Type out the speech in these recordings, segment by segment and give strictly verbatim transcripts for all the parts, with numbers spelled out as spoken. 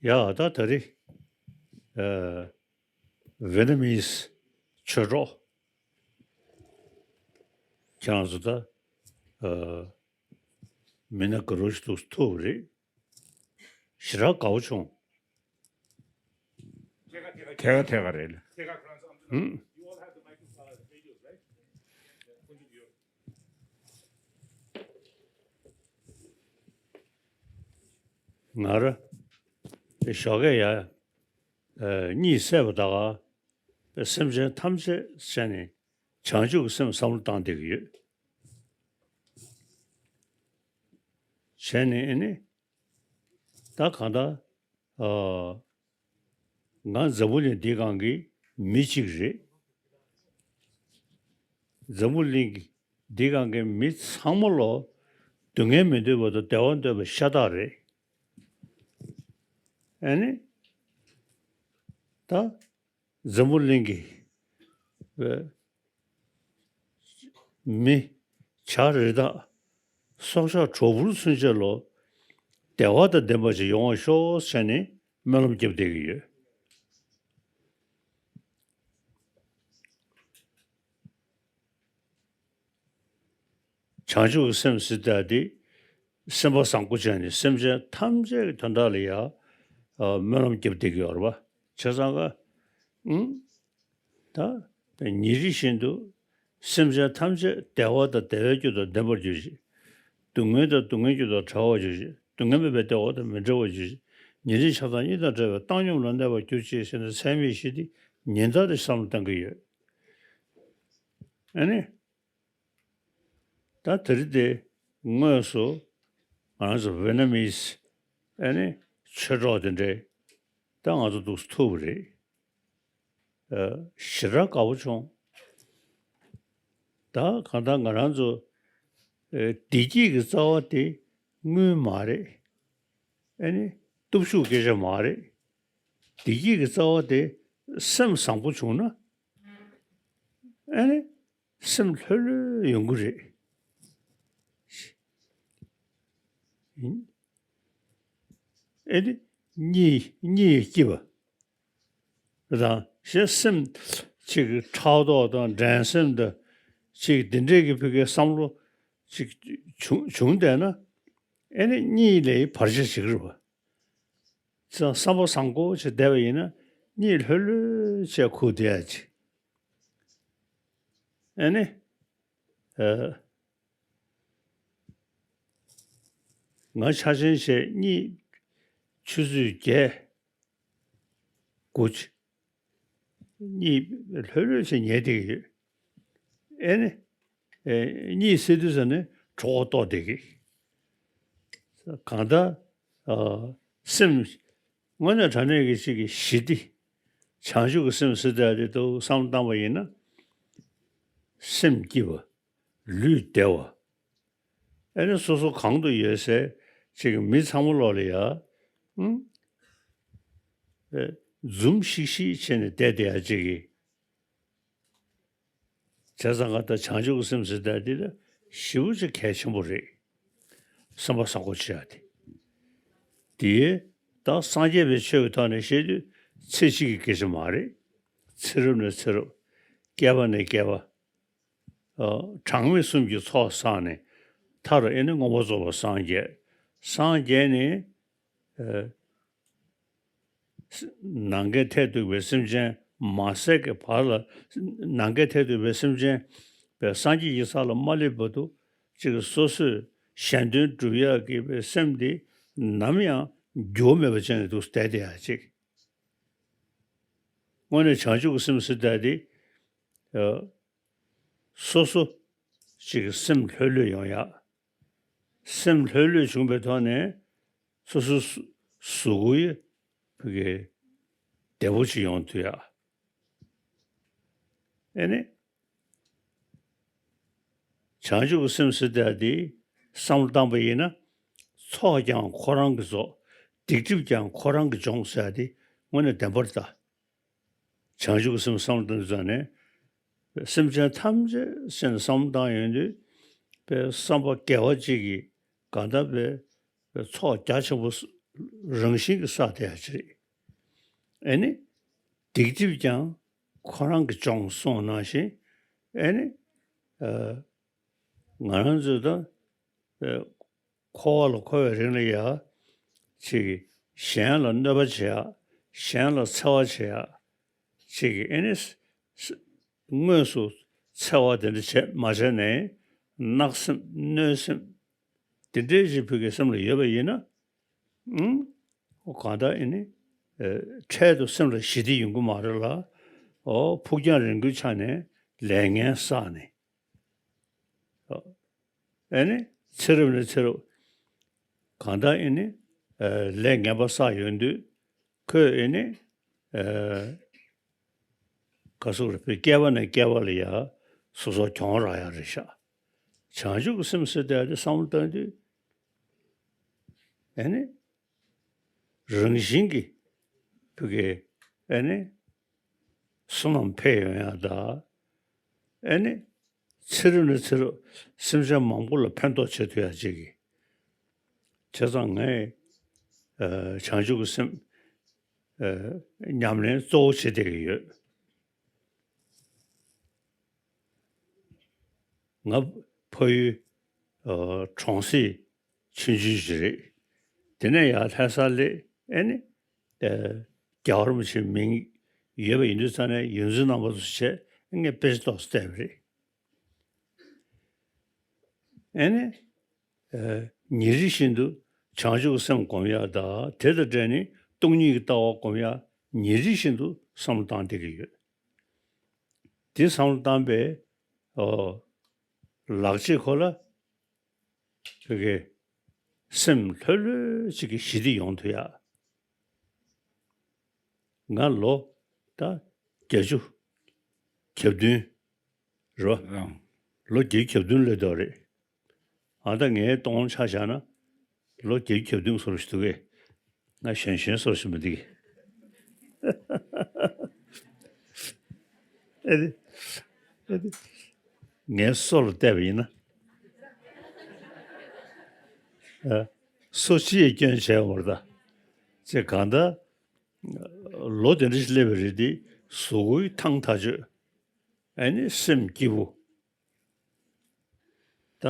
ཡ་ད་ད་རེས་ཝེ་ནམ་མི་སི་ཆོས་གྲོགས་ཁྱེད་རང་ཚོ་ད་མི་སྣ་དགའ་རབ་ཅིག་འདུག་ཐུག་པ་རེད། ཞེ་དྲག་དགའ་པོ་བྱུང་། ཐད་ཀ་ཐད་ཀ་རེད་ལ། ཧུམ། ང་ར་ཞོགས་ཀས་ཡ་གཉིད་སད་པ་ད་ག་སེམས་ཅན་ཐམས་ཅད་བྱས་ནས་བྱང་ཆུབ་ཀྱི་སེམས་བསམ་བློ་བཏང་བསྡད་ཀྱི་ཡོད། བྱས་ནས་ཨེ་ནི་ད་གང་ལྟར་ང་འཛམ་བུ་གླིང་འདིའི་སྒང་གི་མི་གཅིག་རེད། འཛམ་བུ་གླིང་འདིའི་སྒང་གི་མི་ཚང་མ་ལོ་སྡུག་བསྔལ་མི་འདོད་པ་དང་བདེ་བ་འདོད་པ་ཤ་སྟག་རེད། ཨ་ནི་ད་འཛམ་བུ་གླིང་གི་མི་བྱ་རི་དྭགས་སྲོག་ཆགས་གྲོག་སྦུར་ཚུན་ཆད་ལོ་བདེ་བ་དང་ལྡན་པ་ཞིག་ཡོང་བ་ཤོག་ཟེར་ནས་སྨོན་ལམ་རྒྱབ་བསྡད་ཀྱི་ཡོད། བྱང་ཆུབ་ཀྱི་སེམས་ཟེར་ཡ་དེ་སེམས་པ་བཟང་པོ་བྱས་ནས་སེམས་ཅན་ཐམས་ཅད་ཀྱི་དོན་དག་ལ་ཡ་སྨོན་ལམ་རྒྱབ་བསྡད་ཀྱི་ཡོད་རེད་པ། བྱས་ཙང་ཀ་ཨུམ། ད་ཉིན་རེ་བཞིན་དུ་སེམས་ཅན་ཐམས་ཅད་བདེ་བ་དང་བདེ་བའི་རྒྱུ་དང་ལྡན་པར་གྱུར་ཅིག་སྡུག་བསྔལ་དང་སྡུག་བསྔལ་རྒྱུ་དང་བྲལ་བར་གྱུར་ཅིག་སྡུག་བསྔལ་མེད་པའི་བདེ་བ་དང་མི་འབྲལ་བར་གྱུར་ཅིག་ཉེ་རིང་ཆགས་སྡང་གཉིས་དང་བྲལ་བའི་བཏང་སྙོམས་ལ་གནས་པར་གྱུར་ཅིག་ཟེར་ནས་ཚད་མེད་བཞི་དེ་ཉིན་ལྟར་དུ་བསམ་བློ་གཏང་གི་ཡོད། ཨ་ནི། ད་དེ་རིང་དེ་དངོས་སུ་ང་རང་ཚོ་ཝེ་ནམ་མི་སི་ཨ་ནི་ཆོས་གྲོགས་དེ་འདྲས་ད་ང་ཚོ་འདུག་ཐུག་པ་རེད། ཞེ་དྲག་དགའ་པོ་བྱུང་། ད་གང་ལྟར་ང་རང་ཚོ་བདེ་སྐྱིད་ཀྱི་རྩ་བ་དེ་དངུལ་མ་རེད། ཨ་ནི་སྟོབས་ཤུགས་སྐད་ཆ་མ་རེད། བདེ་སྐྱིད་ཀྱི་རྩ་བ་དེ་སེམས་བཟང་པོ་བྱུང་ན། ཨ་ནི་སེམས་ལྷོད་ལྷོད་ཡོང་གི་རེད། ཨེ་ནི་གཉིད་གཉིད་སྐྱིད་པ་དང་ཞེ་སེམས་ཅིག་ཕྲག་དོག་དང་འགྲན་སེམས་དང་ཅིག་འདི་འདྲས་ཀྱི་ཕི་གའི་བསམ་བློ་ཅིག་བྱུང་བྱུང་བསྡད་ན་ཨེ་ནི་གཉིད་ལས་བར་ཆད་བྱེད་ཀྱི་རེད་པ། བསམ་པ་བཟང་པོ་ཅིག་བསྡད་པ་ཡིན་ན་གཉིད་ལྷོད་ལྷོད་བྱས་ཁུག་བསྡད་ཡ་ཅིག་ཨ་ནི། ཨ། ང་འཆར་ཅན་བྱས་གཉིད་ཆུ་ཚོད་བརྒྱད་དགུ་ཅིག་གཉིད་ལྷོད་ལྷོད་བྱས་ཉལ་བསྡད་ཀྱི་ཡོད། ཨེ་ནི། ཨེ། གཉིད་སད་དུས་ཙ་ནས་གྲོད་ཁོག་ལྟོགས་བསྡད་ཀྱི། གང་ལྟར། ཨ། སེམས། དངོས་གནས་དྲང་གནས་ཀྱི་ཅིག་གི་ཞི་བདེ། བྱང་ཆུབ་ཀྱི་སེམས་ཟེར་ཡ་དེ་འདུག་བསམ་བློ་བཏང་པ་ཡིན་ན། སེམས་སྐྱིད་པ། ལུས་བདེ་བ། ཨ་ནི་སོ་སོ་གང་དུ་ཡོད་སའི་ཅིག་གི་མི་ཚང་མ་ལོག་ལ་ཡ། ཨུམ། ཨེ། འཛུམ་ཤིག་ཤིག་བྱས་ནས་བསྡད་བསྡད་ཡ་ཅིག་གི། བྱས་ཙང་ང་ད་བྱང་ཆུབ་ཀྱི་སེམས་ཟེར་ཡ་དེ་ལ་ཞེ་པོ་ཅིག་གལ་ཆེན་པོ་རེད། བསམ་པ་བཟང་པོ་བྱེད་ཡ་དེ། དེ་ད་སངས་རྒྱས་པའི་ཆོས་ཀྱི་ཐོག་ནས་བཤད་དུས་ཚེ་གཅིག་གི་སྐད་ཆ་མ་རེད། ཚེ་རབས་ནས་ཚེ་རབས། བསྐལ་པ་ནས་བསྐལ་པ། ཨ། གྲངས་མེད་གསུམ་གྱི་ཚོགས་བསགས་ནས་མཐར་ཨེ་ནི་མངོན་པར་རྫོགས་པར་སངས་རྒྱས། སངས་རྒྱས་ནས། ཨ། ནམ་མཁའི་མཐས་གཏུགས་པའི་སེམས་ཅན་མ་ཟད་ཀྱི་བར་ལ། ནམ་མཁའི་མཐས་གཏུགས་པའི་སེམས་ཅན་པའི་སངས་རྒྱས་ཀྱི་ས་ལ་མ་སླེབས་བར་དུ་ཅིག་སོ་སོས་གཞན་དོན་སྒྲུབ་ཡག་གི་པའི་སེམས་དེ་ནམ་ཡང་འགྱུར་བ་མེད་པ་ཅན་དུ་བསྡད་བསྡད་ཡ་ཅིག་དངོས་གནས་བྱང་ཆུབ་ཀྱི་སེམས་ཟེར་ཡ་དེ། ཨ། སོ་སོ་ཅིག་སེམས་ལྷོད་ལྷོད་ཡོང་ཡ། སེམས་ལྷོད་ལྷོད་བྱུང་བའི་ཐོག་ནས་སོ་སོ་གཟུགས་པོ་ཡི་ཕ་གི་བདེ་པོ་ཅིག་ཡོང་ཐུབ་ཡ། ཨེ་ནི། བྱང་ཆུབ་ཀྱི་སེམས་ཟེར་ཡ་དེ་བསམ་བློ་བཏང་པ་ཡིན་ན། ཚོགས་ཀྱང་ཁོ་རང་གིས་རྫོགས། སྡིག་སྒྲིབ་ཀྱང་ཁོ་རང་གིས་སྦྱོང་ཟེར་ཡ་དེ་དངོས་གནས་བདེན་པར་གདའ། བྱང་ཆུབ་ཀྱི་སེམས་བསམ་བློ་བཏང་དུས་ཙམ་ནས། སེམས་ཅན་ཐམས་ཅད་ཟེར་ནས་བསམ་བློ་བཏང་ཡོང་དུས། པའི་བསམ་པ་དགེ་བ་གཅིག་གིས་གང་ལྟར་པའི་ཚོགས་རྒྱ་ཆེན་པོ་ རང་བཞིན་གྱིས་བསགས་བསྡད་ཡ་ཅིག་རེད། ཨེ་ནི་སྡིག་སྒྲིབ་ཀྱང་ཁོ་རང་གིས་སྦྱོང་གསུངས་ནང་བཞིན། ཨེ་ནི་ཨ། ང་རང་ཚོས་ད་ཨ། འཁོར་བ་ལ་འཁོར་བའི་རིང་ལ་ཡ་ཅིག་གཞན་ལ་གནོད་པ་བྱེད་ཡ། གཞན་ལ་འཚེ་བ་བྱེད་ཡ། ཅིག་ཨེ་ནི་ས་ས་དངོས་སུ་འཚེ་བ་དེ་འདྲ་བྱེད་མ་བྱས་ནས་བརྣག་སེམས་གནོད་སེམས་དེ་འདྲའི་ཅིག་བོད་ཀྱི་སེམས་ལ་ཡོད་པ་ཡིན་ན། ཨང་། གང་ལྟར་ཨེ་ནི་ཨ། འཕྲལ་དུ་སེམས་ལ་ཞི་བདེ་ཡོང་གི་མ་རེད་ལ། ཨོ་ཕུགས་རྒྱང་རིང་པོའི་ཆ་ནས་ལས་ངན་བསགས་ནས། ཨེ་ནི་ཚེ་རབས་ནས་ཚེ་རབས། གང་ལྟར་ཨེ་ནི་ཨ། ལས་ངན་པ་བསགས་ཡོང་དུས་ཁོས་ཨེ་ནི་ཨ། ག་སོགས་རེད། བོད་བསྐལ་པ་ནས་བསྐལ་པ་ལ་ཡ་སོ་སོ་གྱོང་རག་ཡ་རེད་ཤག་བྱང་ཆུབ་ཀྱི་སེམས་ཟེར་དེ་ཨ་དེ་བསམ་བློ་བཏང་དུས་ཨེ་ནི། རང་བཞིན་གྱིས་བོད་ཀྱི་ཨེ་ནི་བསོད་ནམས་འཕེལ་ཡོང་ཡ་ད། ཨེ་ནི་ཚེ་རབས་ནས་ཚེ་རབས་སེམས་ཅན་མང་པོ་ལ་ཕན་ཐོགས་བྱེད་ཐུབ་ཡ་ཅིག་གི། བྱས་ཙང་ངས་ཨ། བྱང་ཆུབ་ཀྱི་སེམས་ཨ། ཉམས་ལེན་གཙོ་བོ་བྱེད་བསྡད་ཀྱི་ཡོད། ང་ཕ་ཡུལ་ཨ། གྲོང་གསེབ་ཆུང་ཆུང་ཞིག་རེད། དེ་ནས་ཡར་ལྷ་སར་སླེབས། ཨེ་ནི་ཨ། རྒྱལ་བ་རིན་པོ་ཆེའི་མིང་ཡོད་པ་ཡིན་དུས་ཙང་ནས་ཡོངས་འཛིན་རྣམ་པ་ཚོ་བྱས་ངས་དཔེ་ཆ་ཏོག་ཙམ་བལྟས་པ་རེད། ཨེ་ནི་ཨ། ཉིན་རེ་བཞིན་དུ་བྱང་ཆུབ་ཀྱི་སེམས་སྒོམ་ཡ་དང་དེ་དང་འབྲེལ་ནས་སྟོང་ཉིད་ཀྱི་ལྟ་བ་སྒོམ་ཡ་ཉིན་རེ་བཞིན་དུ་བསམ་བློ་བཏང་བསྡད་ཀྱི་ཡོད། དེ་བསམ་བློ་བཏང་པས་ཨོ། ལག་རྗེས་ཁོ་ལ་བོད་ཀྱི་སེམས་ལྷོད་ལྷོད་ཅིག་གི་ཞི་བདེ་ཡོང་ཐུབ་ཡ། ང་ལོ་ད་བརྒྱད་ཅུ་གྱ་བདུན་རེད་བ། ལོ་བརྒྱད་ཅུ་གྱ་བདུན་སླེབས་འདུག་རེད། ཨ་ད་ངའི་གདོང་ཆ་བཞག་ན་ལོ་བརྒྱད་ཅུ་གྱ་བདུན་བཟོ་འདྲ་ཞིག་འདུག་གས། ང་གཞོན་གཞོན་བཟོ་འདྲ་ཞིག་མི་འདུག་གས། ཨེ་དེ། ཨེ་དེ། ངའི་སོ་ལ་བལྟས་པ་ཡིན་ན། ཨ། སོ་ཅི་ཡང་སྐྱོན་བྱས་ཡོད་མ་རེད་ད། ཅེས་གང་ལྟར། ལོ་དེ་འདྲ་ཞིག་སླེབས་པ་རེད་དེ་གཟུགས་པོའི་ཐང་ཐག་ཆོད། ཨེ་ནི་སེམས་སྐྱིད་པོ། ད་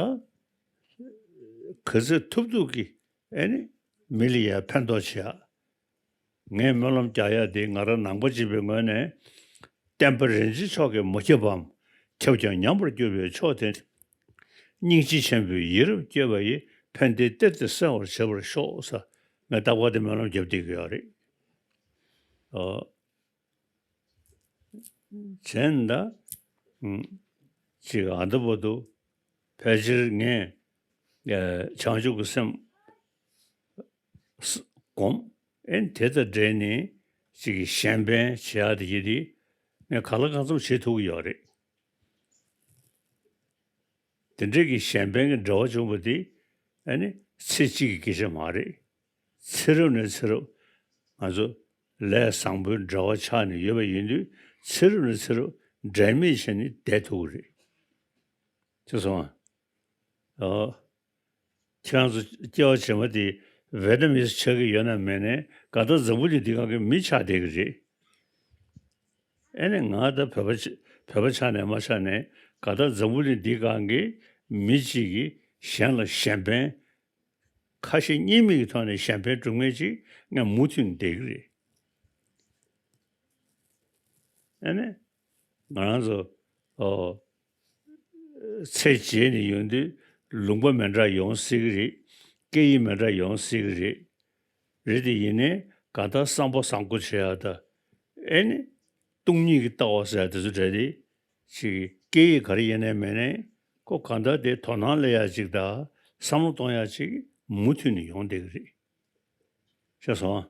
ག་ཚོད་ཐུབ་ཐུབ་ཀྱིས་ཨེ་ནི་མི་ལ་ཡ་ཕན་ཐོགས་བྱེད་ཡ། ངས་སྨོན་ལམ་རྒྱག་ཡ་དེ་ང་རང་ནང་པ་གཅིག་པའི་ངོས་ནས་བསྟན་པ་རིན་ཆེན་མཆོག་གིས་མ་ཁྱབ་བམ། ཁྱབ་ཀྱང་ཉམས་པར་གྱུར་པའི་མཆོག་དེ། སྙིང་རྗེ་ཆེན་པོས་ཡིད་རབ་བསྐྱོད་པ་ཡིས། ཕན་བདེའི་གཏེར་དེ་གསལ་བར་བྱེད་པར་ཤོག་ཟེར་ངས་རྟག་པར་དེ་སྨོན་ལམ་རྒྱབ་བསྡད་ཀྱི་ཡོད་རེད། ཨོ། བྱས་ན་ད། ཨུམ། ཅིག་ཨ་འདི་བར་དུ་ཕལ་ཆེར་ངས་ཨ། བྱང་ཆུབ་ཀྱི་སེམས་ས་སྒོམ། ཨེ་དེ་དང་འབྲེལ་ནས་ཅིག་གཞན་ཕན་བྱེད་ཡག་དེ་ཡིན་དེ་ངས་གང་ལ་གང་འཚམ་བྱེད་ཐུབ་ཀྱི་ཡོད་རེད། དེ་འདྲའི་གི་གཞན་ཕན་གྱི་འབྲེལ་བ་བྱུང་བ་དེ་ཨ་ནི་ཚེ་གཅིག་གི་སྐད་ཆ་མ་རེད། ཚེ་རབས་ནས་ཚེ་རབས་ང་ཚོ་ལས་བཟང་པོའི་འབྲེལ་བ་ཆགས་ནས་ཡོད་པ་ཡིན་དུས་ཚེ་རབས་ནས་ཚེ་རབས་འབྲལ་མེད་བྱས་ནས་བསྡད་ཐུབ་ཀྱི་རེད། ཅེས་གསུངས་པ། ཨོ། ཁྱེད་རང་ཚོ་སྐྱེ་བ་རྗེས་མ་དེ་ཝེ་ཏ་མི་སི་ཆགས་ཀྱི་ཡོད་ན་མེད་ན་གང་ལྟར་འཛམ་བུ་གླིང་འདི་སྒང་གི་མི་ཆགས་བསྡད་ཀྱི་རེད། ཨེ་ནས་ང་ད་བོད་པ་ཆ་བོད་པ་ཆགས་ནས་མ་ཆགས་ནས་གང་ལྟར་འཛམ་བུ་གླིང་འདི་སྒང་གི་མི་གཅིག་གིས་གཞན་ལ་གཞན་ཕན། ཁ་ཞེ་གཉིས་མེད་ཀྱི་ཐོག་ནས་གཞན་ཕན་སྒྲུབ་མཁན་ཅིག་ངས་མུ་མཐུད་བསྡད་ཀྱི་རེད། ཨ་ནི། ང་རང་ཚོ། ཨོ། ཚེ་རྗེས་ནས་ཡོང་དུས་ལུང་པ་མི་འདྲ་ཡོང་སྲིད་ཀྱི་རེད། སྐད་ཡིག་མི་འདྲ་ཡོང་སྲིད་ཀྱི་རེད། རེད་དེ་ཡིན་ནའི་གང་ལྟར་བསམ་པ་བཟང་པོ་བྱེད་ཡག་ད། ཨེ་ནི། སྟོང་ཉིད་ཀྱི་ལྟ་བ་ཟེར་ཡག་དེ་ཚོ་འདྲ་དེ། ཅིག་སྐད་ཡིག་ག་རེ་ཡིན་ནའི་མིན་ནའི་ཁོ་གང་ལྟར་དེ་དོ་སྣང་སླེབས་ཡག་ཅིག་དང་བསམ་བློ་གཏོང་ཡག་ཅིག་མུ་མཐུད་ནས་ཡོང་བསྡད་ཀྱི་རེད། ཤེས་སོང་།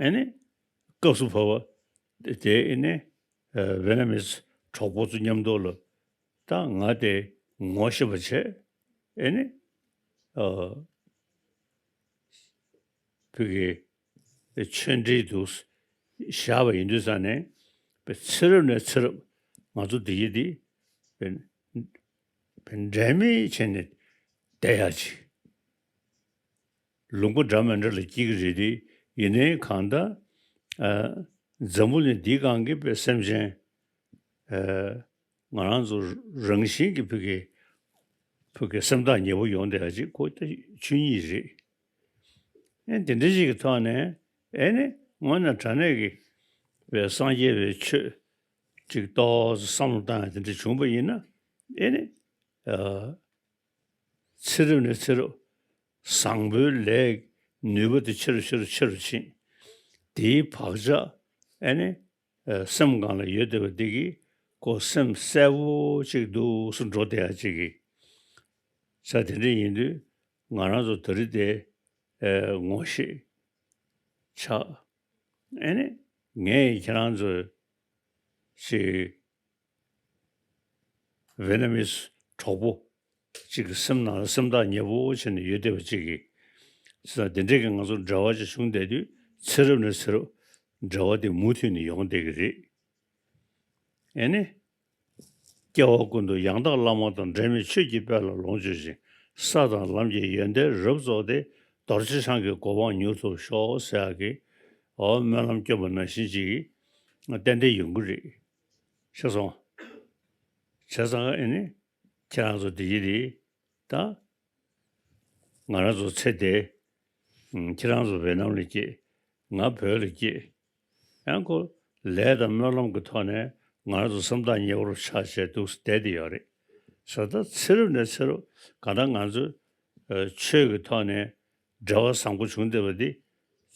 ཨེ་ནི། སྐབས་སུ་བབ་པ་དེ་ཨེ་ནི། ཝེ་ཏ་མི་སི་གྲོགས་པོ་ཚོ་མཉམ་དུ་ལ་ད་ང་དེ་ངོ་ཤེས་པ་བྱས། ཨེ་ནི། ཨ། བོད་ཀྱི་ཆོས་འབྲེལ་དུ་བཞག་པ་ཡིན་དུས་ཙང་ནས་པའི་ཚེ་རབས་ནས་ཚེ་རབས་ང་ཚོ་འདི་ཡི་འདི་པའི་འབྲལ་མེད་བྱས་ནས་བསྡད་ཡག་ཅིག་ལུང་པ་འདྲ་མི་འདྲ་ལ་སྐྱེ་གི་རེད་དེ། ཡིན་ནའི་གང་ལྟར་ཨ་འཛམ་བུ་གླིང་འདིའི་སྒང་གི་པའི་སེམས་ཅན་ཨ་ང་རང་ཚོ་རང་བཞིན་གྱི་ཕ་གི་ཕ་གི་སེམས་ཐག་ཉེ་པོ་ཡོང་བསྡད་ཡ་ཅིག་ཁོ་ད་ཆོས་ཉིད་རེད། ཨེ་དེ་འདྲ་ཞིག་གི་ཐོག་ནས་ཨེ་ནི་དངོས་གནས་དྲང་གནས་ཀྱི་པའི་སངས་རྒྱས་པའི་ཆོས་ཅིག་ཏོག་ཙམ་བསམ་བློ་བཏང་ཡ་དེ་འདྲ་བྱུང་པ་ཡིན་ན། ཨེ་ནི་ཨ་ཚེ་རབས་ནས་ཚེ་རབས་བཟང་པོའི་ལས་ནུས་པ་དེ་ཆེ་རུ་ཆེ་རུ་ཆེ་རུ་ཕྱིན། དེའི་བག་ཆགས་ཨེ་ནི་ཨ་སེམས་སྒང་ལ་ཡོད་བསྡད་པ་འདི་གིས་ཁོ་སེམས་གསལ་པོ་ཅིག་འདུག་སེ་འགྲོ་བསྡད་ཡ་ཅིག་གི་ས། དེ་འདྲ་ཡིན་དུས་ང་རང་ཚོ་ད་རེས་དེ་ཨེ་ངོ་ཤེས་ཆགས། ཨེ་ནི་ངས་ཁྱེད་རང་ཚོ་ཅིག་ཝེ་ནམ་མི་སི་གྲོགས་པོ་གཅིག་གི་སེམས་ནང་ལ་སེམས་ཐག་ཉེ་པོ་བྱས་ནས་ཡོད་བསྡད་པ་གཅིག་གིས། ས་དེ་འདྲས་ཀྱི་ང་ཚོ་འབྲེལ་བ་ཅིག་བྱུང་བསྡད་དུས། ཚེ་རབས་ནས་ཚེ་རབས་འབྲེལ་བ་དེ་མུ་མཐུད་ནས་ཡོང་བསྡད་ཀྱི་རེད། ཨེ་ནི། སྐྱེ་བ་ཀུན་ཏུ་ཡང་དག་བླ་མ་དང་། འབྲལ་མེད་ཆོས་ཀྱི་དཔལ་ལ་ལོངས་སྤྱོད་ཅིང་། ས་དང་ལམ་གྱི་ཡོན་ཏན་རབ་རྫོགས་ཏེ། རྡོ་རྗེ་འཆང་གི་གོ་འཕང་མྱུར་ཐོབ་ཤོག་ཟེར་ཡག་གི་འོ་སྨོན་ལམ་སྐྱོན་པ་ནང་བཞིན་ཅིག་གི་ཏན་ཏན་ཡོང་གི་རེད། ཤེས་སོང་། བྱས་ཙང་ཨེ་ནི་ཁྱེད་རང་ཚོ་དེ་ཡི་རེད་ད། ང་རང་ཚོ་ཚེ་འདི། ཨུམ། ཁྱེད་རང་ཚོ་ཝེ་ནམ་ལ་སྐྱེས། ང་བོད་ལ་སྐྱེས། ཡང་ཁོ་ལས་དང་སྨོན་ལམ་གྱི་ཐོག་ནས་ང་རང་ཚོ་སེམས་ཐག་ཉེ་བོར་ཆགས་བྱས་འདུག་བསྡད་དེ་ཡོད་རེད། ས་ད་ཚེ་རབས་ནས་ཚེ་རབས་གང་ལྟར་ང་ཚོ་ཨ་ཆོས་ཀྱི་ཐོག་ནས་འབྲེལ་བ་བཟང་པོ་བྱུང་བསྡད་པ་འདི་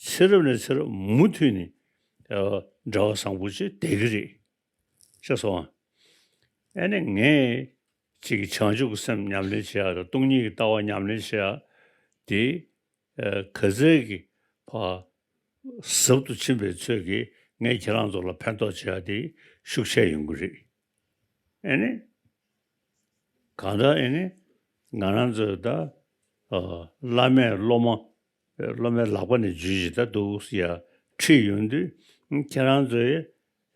ཚེ་རབས་ནས་ཚེ་རབས་མུ་མཐུད་ནས་ཨ་འབྲེལ་བ་བཟང་པོ་ཅིག་བསྡད་ཀྱི་རེད། ཤེས་སོང་ཨ། ཨ་ནི་ངས་ཅིག་བྱང་ཆུབ་ཀྱི་སེམས་ཉམས་ལེན་བྱེད་ཡག་དང་སྟོང་ཉིད་ཀྱི་ལྟ་བ་ཉམས་ལེན་བྱེད་ཡག་དེ་ཨ་ག་ཚད་ཀྱི་ཕར་ཟབ་ཏུ་ཕྱིན་པའི་ཚོད་ཀྱིས་ངས་ཁྱེད་རང་ཚོ་ལ་ཕན་ཐོགས་བྱེད་ཡག་དེ་ཤུགས་ཆེ་ཡོང་གི་རེད། ཨ་ནི། གང་ལྟར་ཨེ་ནི་ང་རང་ཚོས་ད་ཨ་བླ་མས་སློབ་མ་སློབ་མའི་ལག་པ་ནས་འཇུས་ཤིག་ད་འདུག་ཡ་ཁྲིད་ཡོང་དུས། ཁྱེད་རང་ཚོས་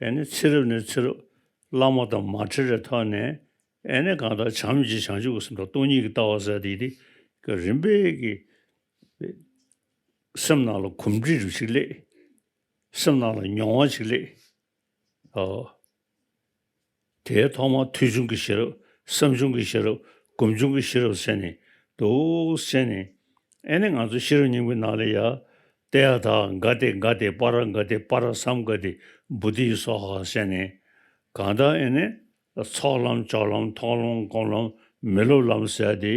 ཨེ་ནི་ཚེ་རབས་ནས་ཚེ་རབས་བླ་མ་དང་མ་ཕྲད་རེ་ཐོག་ནས་ཨེ་ནི་གང་ལྟར་བྱམས་ཀྱི་བྱང་ཆུབ་ཀྱི་སེམས་དང་སྟོང་ཉིད་ཀྱི་ལྟ་བ་ཟེར་དེ་དེ་གི་རིམ་པས་ཀྱི་སེམས་ནང་ལ་གོམས་འདྲིས་རུ་ཞིག་སླེབས། སེམས་ནང་ལ་མྱོང་བ་ཞིག་སླེབས། ཨོ། དེའི་ཐོག་མར་ཐོས་བྱུང་གི་ཤེས་རབ། བསམ་བྱུང་གི་ཤེས་རབ། སྒོམ་བྱུང་གི་ཤེས་རབ་ཟེར་ནས་འདུག་ཟེར་ནས། ཨེ་ནི་ང་ཚོ་ཤེས་རབ་སྙིང་པོའི་ནང་ལ་ཡ། ཏདྱ་ཐཱ། ག་ཏེ་ག་ཏེ་པཱ་ར་ག་ཏེ་པཱ་ར་སཾ་ག་ཏེ་བོ་དྷི་སྭཱ་ཧཱ་ཟེར་ནས། གང་ལྟར་ཨེ་ནི་ཚོགས་ལམ་སྦྱོར་ལམ་མཐོང་ལམ་སྒོམ་ལམ་མི་སློབ་ལམ་ཟེར་དེ་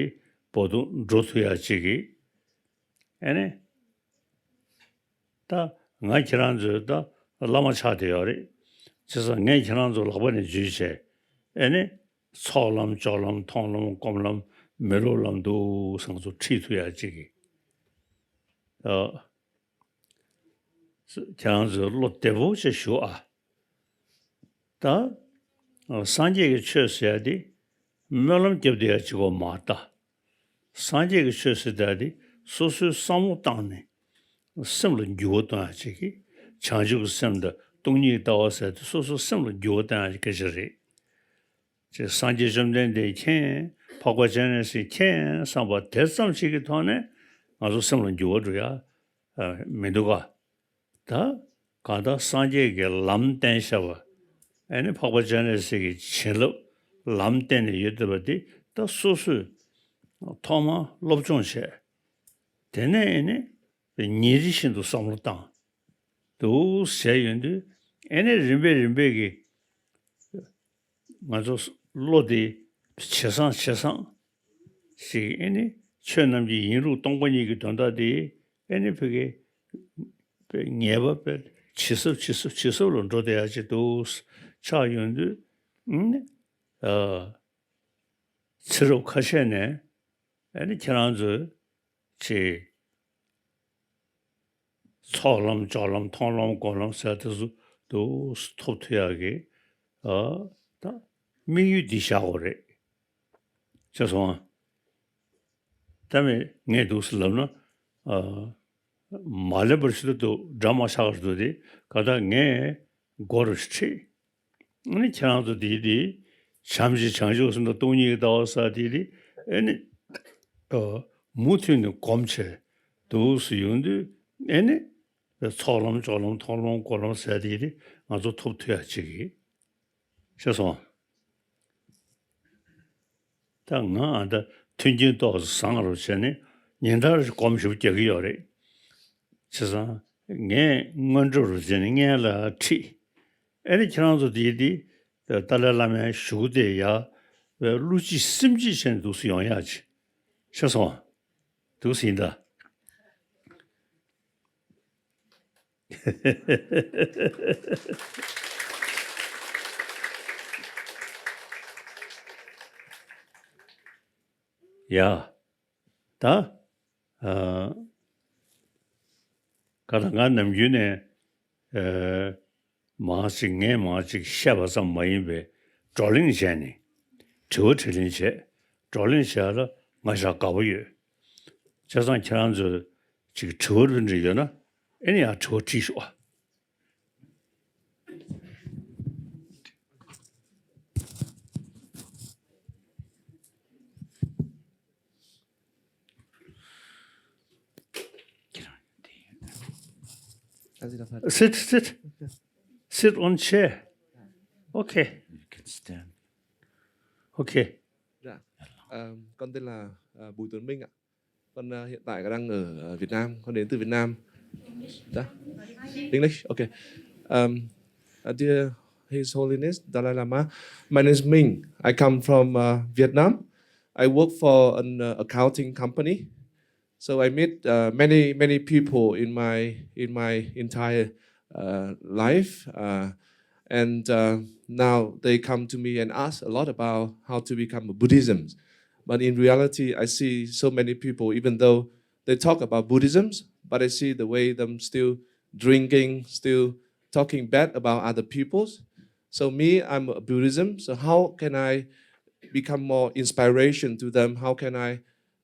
བར་དུ་འགྲོ་ཐུབ་ཡ་ཅིག་གི། ཨེ་ནི། ད་ང་ཁྱེད་རང་ཚོའི་ད་བླ་མ་ཆགས་བསྡད་ཡོད་རེད། བྱས་ཙང་ངས་ཁྱེད་རང་ཚོ་ལག་པ་ནས་འཇུས་བྱས། ཨེ་ནི། ཚོགས་ལམ་སྦྱོར་ལམ་མཐོང་ལམ་སྒོམ་ལམ་མི་སློབ་ལམ་འདུག་སེ་ང་ཚོ་ཁྲིད་ཐུབ་ཡ་ཅིག་གི། ཨ། ཁྱེད་རང་ཚོས་བློ་བདེ་པོ་བྱས་བཞུགས་ཨ། ད། སངས་རྒྱས་ཀྱི་ཆོས་ཟེར་ཡ་དེ་སྨོན་ལམ་རྒྱབ་བསྡད་ཡ་གཅིག་པོ་མ་རེད་ད། སངས་རྒྱས་ཀྱི་ཆོས་ཟེར་ཡ་དེ་སོ་སོའི་བསམ་བློ་བཏང་ནས་སེམས་ལ་འགྱུར་བ་གཏོང་ཡ་གཅིག་གི། བྱང་ཆུབ་ཀྱི་སེམས་དང་སྟོང་ཉིད་ཀྱི་ལྟ་བ་ཟེར་ཡ་དེ་སོ་སོའི་སེམས་ལ་འགྱུར་བ་གཏོང་ཡ་གཅིག་སྐད་ཆ་རེད། ཅེས་སངས་རྒྱས་བཅོམ་ལྡན་འདས་མཁྱེན། འཕགས་པ་སྤྱན་རས་གཟིགས་མཁྱེན་བསམ་པ་དེ་ཙམ་ཞིག་གི་ཐོག་ནས་ང་ཚོ་སེམས་ལ་འགྱུར་བ་འགྲོ་ཡ་མི་འདུག་ག། ད་གང་ལྟར་སངས་རྒྱས་ཀྱིས་ལམ་བསྟན་བཞག་པ། ཨེ་ནི་འཕགས་པ་སྤྱན་རས་གཟིགས་ཀྱི་བྱིན་རླབས་ལམ་བསྟན་ནས་ཡོད་བསྡད་པ་འདི་ད་སོ་སོས་ཐོག་མར་སློབ་སྦྱོང་བྱས། དེ་ནས་ཨེ་ནི་ཉིན་རེ་བཞིན་དུ་བསམ་བློ་བཏང་། འདུག་བྱས་ཡོང་དུས་ཨེ་ནི་རིམ་པས་རིམ་པས་ཀྱིས་ང་ཚོ་བློ་དེ་ཇེ་བཟང་ཇེ་བཟང་ཞིག་ཨེ་ནི་ཆོས་རྣམས་ཀྱི་ཡིན་ལུགས་སྟོང་པ་ཉིད་ཀྱི་དོན་དག་དེ་ཨེ་ནི་ཕ་གི་ངེས་པ་དཔེ་ཇེ་ཟབ་ཇེ་ཟབ་ཇེ་ཟབ་ལ་འགྲོ་བསྡད་ཡ་ཅིག་འདུག་ཆགས་ཡོང་དུས། ཨ་ནི་ཨ་ཚེ་རབས་ཁ་ཤས་ནས་ཨེ་ནི་ཁྱེད་རང་ཚོས་ཅིག་ཚོགས་ལམ་སྦྱོར་ལམ་མཐོང་ལམ་སྒོམ་ལམ་ཟེར་དེ་ཚོ་འདུག་སེ་ཐོབ་ཐུབ་ཡག་གི་ཨ་ད་དམིགས་ཡུལ་འདི་བཞག་དགོས་རེད། ཤེས་སོང་ཨ། ད་མི་ངས་འདུག་སེ་ལབ་ན་ཨ་མ་ལེན་པར་ཞུ་ད་འདུག་འདྲ་མ་ཆགས་པར་འདུག་དེ་ག་ད་ངས་སྒོ་རུ་ཁྲིད། ཨ་ནི་ཁྱེད་རང་ཚོ་དེའི་དེ་བྱམས་ཤིང་བྱང་ཆུབ་སེམས་དང་སྟོང་ཉིད་ཀྱི་ལྟ་བ་ཟེར་དེའི་དེ་ཨ་ནི་ཨ་མུ་མཐུད་ནས་སྒོམ་བྱས། འདུག་སེ་ཡོང་དུས་ཨེ་ནི་ཚོགས་ལམ་ཕྱོགས་ལམ་མཐོང་ལམ་སྒོམ་ལམ་ཟེར་དེ་དེ་ང་ཚོ་ཐོབ་ཐུབ་ཡ་ཅིག་གི་ཤེས་སོང་། ད་ང་ཨ་ད་མཐུན་རྐྱེན་ཏོག་ཙམ་བཟང་རུ་བྱས་ནས་ཉིན་ལྟར་སྒོམ་ཞིབ་རྒྱག་གི་ཡོད་རེད། བྱས་ཙང་ངས་སྔོན་འགྲོ་རུ་བྱས་ནས་སྔོན་ལ་ཁྲིད། ཨེ་ནི་ཁྱེད་རང་ཚོ་དེའི་དེ་ཏཱ་ལའི་བླ་མའི་བཞུགས་དེ་ཡ་བའི་བློ་སྐྱིད་སེམས་སྐྱིད་བྱས་ནས་འདུག་སེ་ཡོང་ཡ་ཅིག་ཤེས་སོང་། འདུག་སེ་ཡིན་ད། ཡ། ད། ཨ། ག་ད་ང་ནམ་རྒྱུན་ནས། ཨ། མང་ཞིག་ངས་མང་ཞིག་བཤད་པ་ཙམ་མ་ཡིན་པའི་བགྲོ་གླེང་བྱས་ནས། དྲི་བ་དྲིས་ལན་བྱས། བགྲོ་གླེང་བྱས་ལ་ང་ཞག་དགའ་པོ་ཡོད། བྱས་ཙང་ཁྱེད་རང་ཚོས་ཅིག་དྲི་བ་རེ་འདྲ་ཡོད་ན་ཨེ་ནི་ཡང་དྲི་བ་དྲིས་ཤོག་ཨ། Sit, sit. Sit on chair. Okay. You can stand. Okay. Dạ. Ờ, con tên là ờ, Bùi Tuấn Minh ạ. Con ờ, hiện tại đang ở ờ, Việt Nam. Con đến từ Việt Nam. Dạ. English. Okay. Um, uh, dear His Holiness Dalai Lama, my name is Minh. I come from uh, Vietnam. I work for an uh, accounting company. So I meet uh, many many people in my in my entire uh, life, uh, and uh, now they come to me and ask a lot about how to become a Buddhism. But in reality, I see so many people, even though they talk about Buddhism, but I see the way them still drinking, still talking bad about other peoples. So me, I'm a Buddhism. So how can I become more inspiration to them? How can I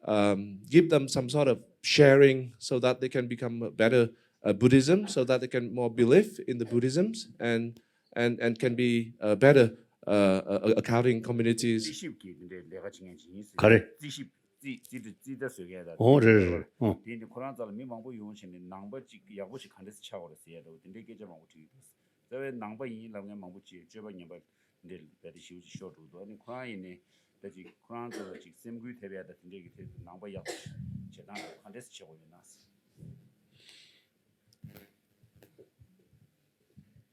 um, give them some sort of sharing so that they can become a better uh, Buddhism, so that they can more believe in the Buddhisms and and and can be uh, better uh, uh, accounting communities. རྩིས་ཞིབ་ཀྱི་འདི་འདྲའི་ལས་ཀ་བྱེད་མཁན་ཅིག་ཡིན་ཟེར། ག་རེ། རྩིས་ཞིབ་རྩིས་རྩིས་རྩིས་བརྡ་བཟོ་མཁན་དང་། ཨོ་རེད་རེད་རེད། ཨོ། དེ་ནི་ཁོ་རང་རྩ་ལ་མི་མང་པོ་ཡོང་བྱས་ནས་ནང་པ་ཅིག་ཡག་པོ་ཞིག་ག་འདྲ་སེ་ཆགས་དགོས་རེད་ཟེར་ཡ་འདྲ་བོ་དེ་འདྲའི་སྐད་ཆ་མང་པོ་དྲིས་ཡོད་འདུག་རྩ་བའི་ནང་པ་ཡིན་ལབ་མཁན་མང་པོ་ཅིག་སྤྱོད་པ་ངན་པ་འདི་ལ་རྦད་དེ་ཞེ་པོ་ཅིག་ཤོར་འགྲོ་འདུག་ཨ་ནི་ཁོ་རང་ཡིན་ནའི་ད་ཅིག་ཁོ་རང་ཚོ་ལ་ཅིག་སེམས་འགུལ་ཐེབས་ཡ་ད་དེ་འདྲས་ཀྱི་ཐད་དུ་ནང་པ་ཡག་པོ་བྱེད་སྟངས་ལ་ག་འདྲས་སེ་བྱེད་དགོས་ཡོད་ན་ཟེར།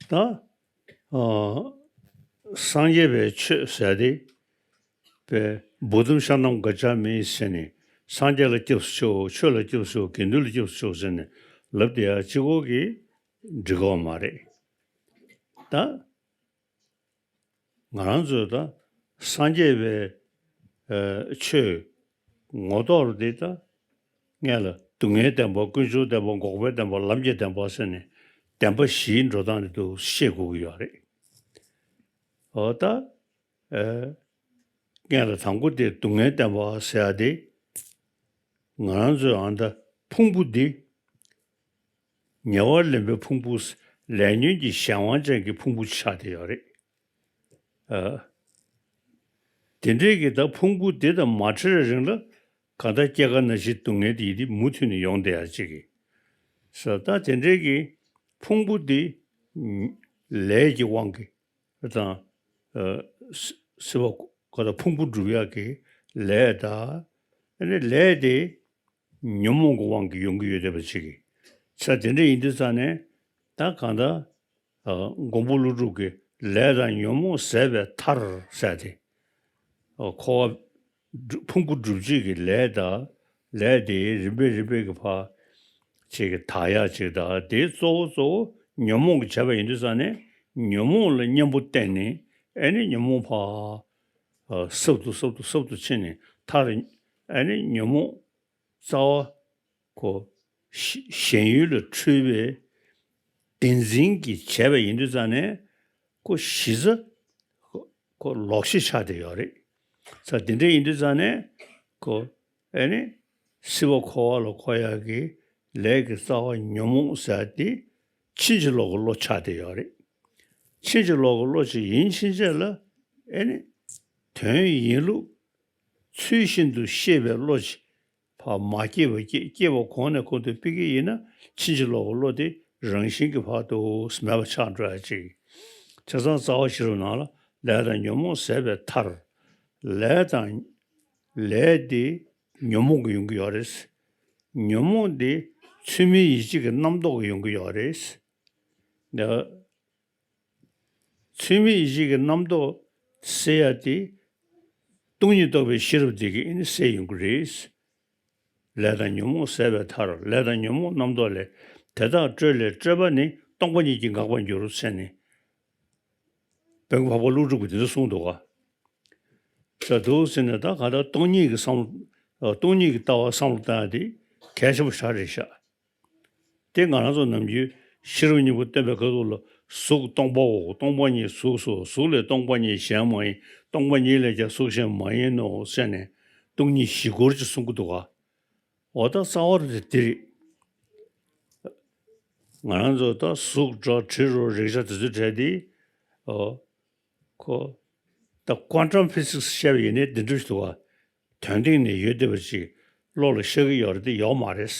ད། ཨ། སངས་རྒྱས་པའི་ཆོས་ཟེར་ཏེ། པའི་བུ་དུམ་ཤ་རྣམས་ག་ཅང་མིན་ཟེར་ནས་སངས་རྒྱས་ལ་སྐྱབས་སུ་མཆིའོ། ཆོས་ལ་སྐྱབས་སུ་མཆིའོ། དགེ་འདུན་ལ་སྐྱབས་སུ་མཆིའོ་ཟེར་ནས་ལབ་བསྡད་ཡ་གཅིག་པོ་གིས་འགྲིག་གི་མ་རེད། ད། ང་རང་ཚོས་ད་སངས་རྒྱས་པའི་ཨ་ཆོས་ངོ་ཐོག་ལ་འདི་ད་སྔོན་ལ་སྡུག་བསྔལ་བདེན་པ། ཀུན་འབྱུང་བདེན་པ། འགོག་པའི་བདེན་པ། ལམ་གྱི་བདེན་པ་ཟེར་ནས་བདེན་པ་བཞིའི་འགྲོ་སྟངས་དེ་ཚོ་ཤེས་དགོས་ཀྱི་ཡོད་རེད། འོ་ད། ཨ། སྔོན་ལ་དང་པོ་དེ་སྡུག་བསྔལ་བདེན་པ་ཟེར་ཡ་དེ། ང་རང་ཚོའི་ཨ་ད་ཕུང་པོ་འདི། ཉེ་བར་ལེན་པའི་ཕུང་པོ། ལས་ཉོན་གྱི་གཞན་དབང་ཅན་གྱི་ཕུང་པོ་ཆགས་བསྡད་ཡོད་རེད། ཨ། དེ་འདྲའི་གི་ད་ཕུང་པོ་འདི་དང་མ་བྲལ་བའི་རིང་ལ་གང་ལྟར་སྐྱེ་རྒ་ན་འཆིའི་སྡུག་བསྔལ་དེ་ཡི་དེ་མུ་མཐུད་ནས་ཡོང་བསྡད་ཡ་གཅིག་གི། ས་ད་དེ་འདྲའི་གི་ཕུང་པོ་འདི་ལས་ཀྱི་དབང་གིས་དང་། ཨ། སྲིད་པ་ག་ད་ཕུང་པོ་སྒྲུབ་ཡག་གི་ལས་དང་། ཨ་ནི་ལས་དེ་ཉོན་མོངས་ཀྱི་དབང་གིས་ཡོང་གི་ཡོད་བསྡད་པ་ཅིག་གི། ས་དེ་འདྲ་ཡིན་དུས་ཙང་ནས་ད་གང་ལྟར། ཨ། མགོན་པོ་ཀླུ་སྒྲུབ་ཀྱིས་ལས་དང་ཉོན་མོངས་ཟད་པའི་མཐར་ཟེར་ཏེ། ཨ། འཁོར་བ་སྒྲུབ། ཕུང་པོ་སྒྲུབ་བྱེད་ཀྱི་ལས་དང་། ལས་དེ་རིམ་པས་རིམ་པས་ཀྱི་ཕར་ཅིག་གི་དག་ཡག་ཅིག་དང་། དེའི་གཙོ་བོ་གཙོ་བོ་ཉོན་མོངས་ཀྱིས་བྱས་པ་ཡིན་དུས་ཙང་ནས་ཉོན་མོངས་ལ་གཉེན་པོ་བསྟེན་ནས། ཨ་ནི་ཉོན་མོངས་ཕར། ཨ། སྲབ་ཏུ་སྲབ་ཏུ་སྲབ་ཏུ་ཕྱིན་ནས་མཐར། ཨ་ནི་ཉོན་མོངས་རྩ་བ་ཁོ་ཞི་ཞེན་ཡུལ་ལ་འཁྲུལ་བའི་བདེན་འཛིན་གྱིས་བྱས་པ་ཡིན་དུས་ཙང་ནས་ཁོ་གཞི་རྩ་ཁོ་ལོག་ཤེས་ཆགས་བསྡད་ཡོད་རེད། ས་དེ་འདྲ་ཡིན་དུས་ཙང་ནས་ཁོ་ཨེ་ནི་སྲིད་པ་འཁོར་བ་ལ་འཁོར་ཡག་གི་ལས་ཀྱི་རྩ་བ་ཉོན་མོངས་ཟེར་དེ་ཕྱིན་ཅི་ལོག་གི་བློ་ཆགས་བསྡད་ཡོད་རེད། ཕྱིན་ཅི་ལོག་གི་བློ་ཅིག་ཡིན་ཕྱིན་ཆད་ལ་ཨེ་ནི་དོན་ཡིན་ལུགས་ཚུལ་བཞིན་དུ་ཤེས་པའི་བློ་ཅིག་ པ་མ་སྐྱེས་པ་སྐྱེས། སྐྱེས་པ་གོང་ནས་གོང་དུ་སྤེལ་གྱི་ཡིན་ན་ཕྱིན་ཅི་ལོག་གི་བློ་དེ་རང་བཞིན་གྱིས་ཕར་དུ་མེད་པ་ཆགས་འགྲོ་ཡ་ཅིག་བྱས་ཙང་རྩ་བ་བཞི་རུ་ནང་ལ་ལས་དང་ཉོན་མོངས་ཟད་པའི་མཐར། ལས་དང་། ལས་དེ་ཉོན་མོངས་ཀྱིས་ཡོང་གི་ཡོད་རེད། ཉོན་མོངས་དེ་ཚུལ་མིན་ཡིད་བྱེད་ཀྱི་རྣམ་རྟོག་གིས་ཡོང་གི་ཡོད་རེད། ད་ཚུལ་མིན་ཡིད་བྱེད་ཀྱི་རྣམ་རྟོག་སེལ་ཡ་དེ་སྟོང་ཉིད་རྟོགས་པའི་ཤེས་རབ་དེ་གིས་ཨ་ནི་སེལ་ཡོང་གི་རེད། ལས་དང་ཉོན་མོངས་ཟད་པའི་མཐར། ལས་དང་ཉོན་མོངས་རྣམ་རྟོག་ལས། དེ་དག་སྤྲོས་ལས་སྤྲོས་པ་ནི། སྟོང་པ་ཉིད་ཀྱིས་འགག་པར་འགྱུར་ཟེར་ནས། བོན་གྱི་འཕགས་པ་ཀླུ་སྒྲུབ་ཀྱིས་དེ་འདྲ་གསུངས་འདུག་ག་བྱས་འདུག་ཟེར་ནས་ད་ག་ད་སྟོང་ཉིད་ཀྱི་བསམ་བློ། སྟོང་ཉིད་ཀྱི་ལྟ་བ་བསམ་བློ་བཏང་ཡ་དེ་གལ་ཆེན་པོ་ཞེ་དྲག་རེད་ཤག་དེ་ང་རང་ཚོ་ནམ་རྒྱུན་ཤེས་རབ་སྙིང་པོ་བསྟན་པའི་ཁ་ཐུག་ལ་གཟུགས་སྟོང་པའོ། སྟོང་པ་ཉིད་གཟུགས་སོ། གཟུགས་ལས་སྟོང་པ་ཉིད་གཞན་མ་ཡིན། སྟོང་པ་ཉིད་ལས་ཀྱང་གཟུགས་གཞན་མ་ཡིན་ནོ་ཟེར་ནས་སྟོང་ཉིད་བཞི་སྐོར་ཅིག་གསུང་གི་འདུག་ག་འོ་ད་རྩ་བ་རུ་དེ་དེ་རེད། ང་རང་ཚོ་ད་གཟུགས་འདྲ་དྲི་རོ་རེག་བྱ་དེ་ཚོའི་གྲས་དེ། ཨོ། ཁོ། ད་ཀོན་ཊམ་ཕི་སིག་སི་བཤད་པ་ཡིན་ནའི་འདི་འདྲ་ཞིག་འདུག་ག་དོན་སྟེང་ནས་ཡོད་བསྡད་པ་ཅིག་བློ་ལ་ཤར་གྱི་ཡོད་རེད་དེ་ཡོད་མ་རེད།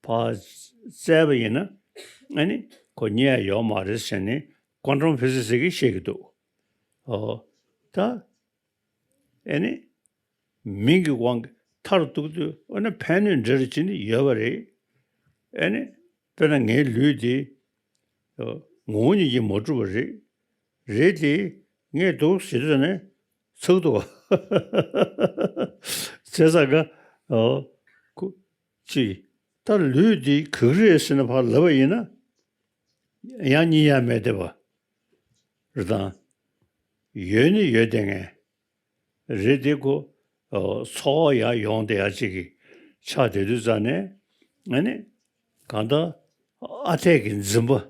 ཕར་བཙལ་བ་ཡིན་ན་ཨ་ནི་ཁོ་རྙེད་ཡ་ཡོད་མ་རེད་ཟེར་ནས་ཀོན་ཊམ་ཕི་སིག་སི་གིས་བཤད་ཀྱི་འདུག་ཨོ། ད། ཨེ་ནི། མིང་གི་དབང་གིས་མཐར་ཐུག་དུས་ཨ་ནི་ཕན་གནོད་འབྲེལ་བ་ཅིག་ནི་ཡོད་པ་རེད། ཨེ་ནི། དཔེར་ན་ངའི་ལུས་འདི། ངོ་བོ་ཉིད་ཀྱིས་མ་གྲུབ་པ་རེད། རེད་དེ། ངས་འདུག་ཟེར་དུས་ནས་ཚུགས་འདུག་བ། བྱས་ཙང་ག་ཁོ། ཅི། ད་ལུས་འདི་ག་གི་རེད་ཟེར་ནས་ཕར་ལབ་པ་ཡིན་ན། ཡང་རྙེད་ཡ་མེད་བསྡད་པ། རེད་དང་། ཡོད་ནི་ཡོད་བསྡད་མཁན། རེད་དེ་ཁོ། ཨོ། ཚོར་བ་ཡང་ཡོང་བསྡད་ཡ་ཅིག་གི་ཆགས་བསྡད་དུས་ཙང་ནས། ཨ་ནི། གང་ལྟར། ཨ་འཐས་ཀྱི་འཛིན་པ།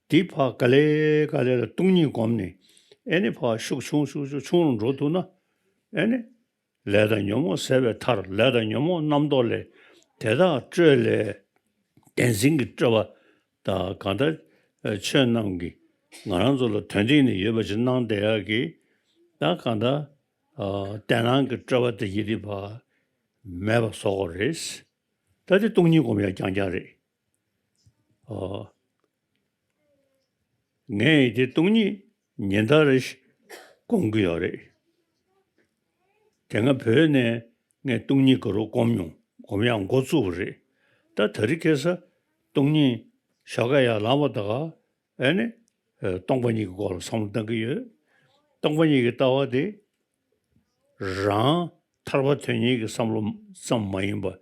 འདི་ཕར་ག་ལེ་ག་ལེ་ལ་སྟོང་ཉིད་བསྒོམས་ནས། ཨ་ནི་ཕར་ཤུགས་ཆུང་ཤུགས་ཆུང་ཆུང་རུ་འགྲོ་ཐུབ་ན། ཨ་ནི། ལས་དང་ཉོན་མོངས་ཟད་པའི་མཐར། ལས་དང་ཉོན་མོངས་རྣམ་རྟོག་ལས། དེ་དག་སྤྲོས་ལས། བདེན་འཛིན་གྱི་སྤྲོས་པ་དང་གང་ལྟར་ཆོས་རྣམས་ཀྱིས་ང་རང་ཚོ་ལ་དོན་སྟེང་ནས་ཡོད་པ་ཅིག་སྣང་བསྡད་ཡག་གི། ད་གང་ལྟར་ལྟར་སྣང་གི་སྤྲོས་པ་དེ་ཡི་རིག་པ་མེད་པ་བཟོ་དགོས་རེད། ད་དེ་སྟོང་ཉིད་སྒོམ་ཡག་རྐྱང་རྐྱང་རེད། ཨོ། ངས་དེ་སྟོང་ཉིད་ཉིན་ལྟར་རེ་བཞིན་སྒོམ་གྱི་ཡོད་རེད། དེ་སྔ་བོད་ནས་ངས་སྟོང་ཉིད་ག་རུ་སྒོམ་མྱོང་། སྒོམ་ཡག་འགོ་བཙུགས་པ་རེད། ད་དེ་རིང་ཁ་སང་སྟོང་ཉིད་ཞོགས་ཀས་ཡར་ལངས་པ་དང་། ཨེ་ནི། སྟོང་པ་ཉིད་ཀྱི་སྐོར་ལ་བསམ་བློ་གཏང་གི་ཡོད། སྟོང་པ་ཉིད་ཀྱི་ལྟ་བ་དེ། རང་ཐར་པ་དོན་གཉེར་གྱི་བསམ་བློ་ཙམ་མ་ཡིན་པར།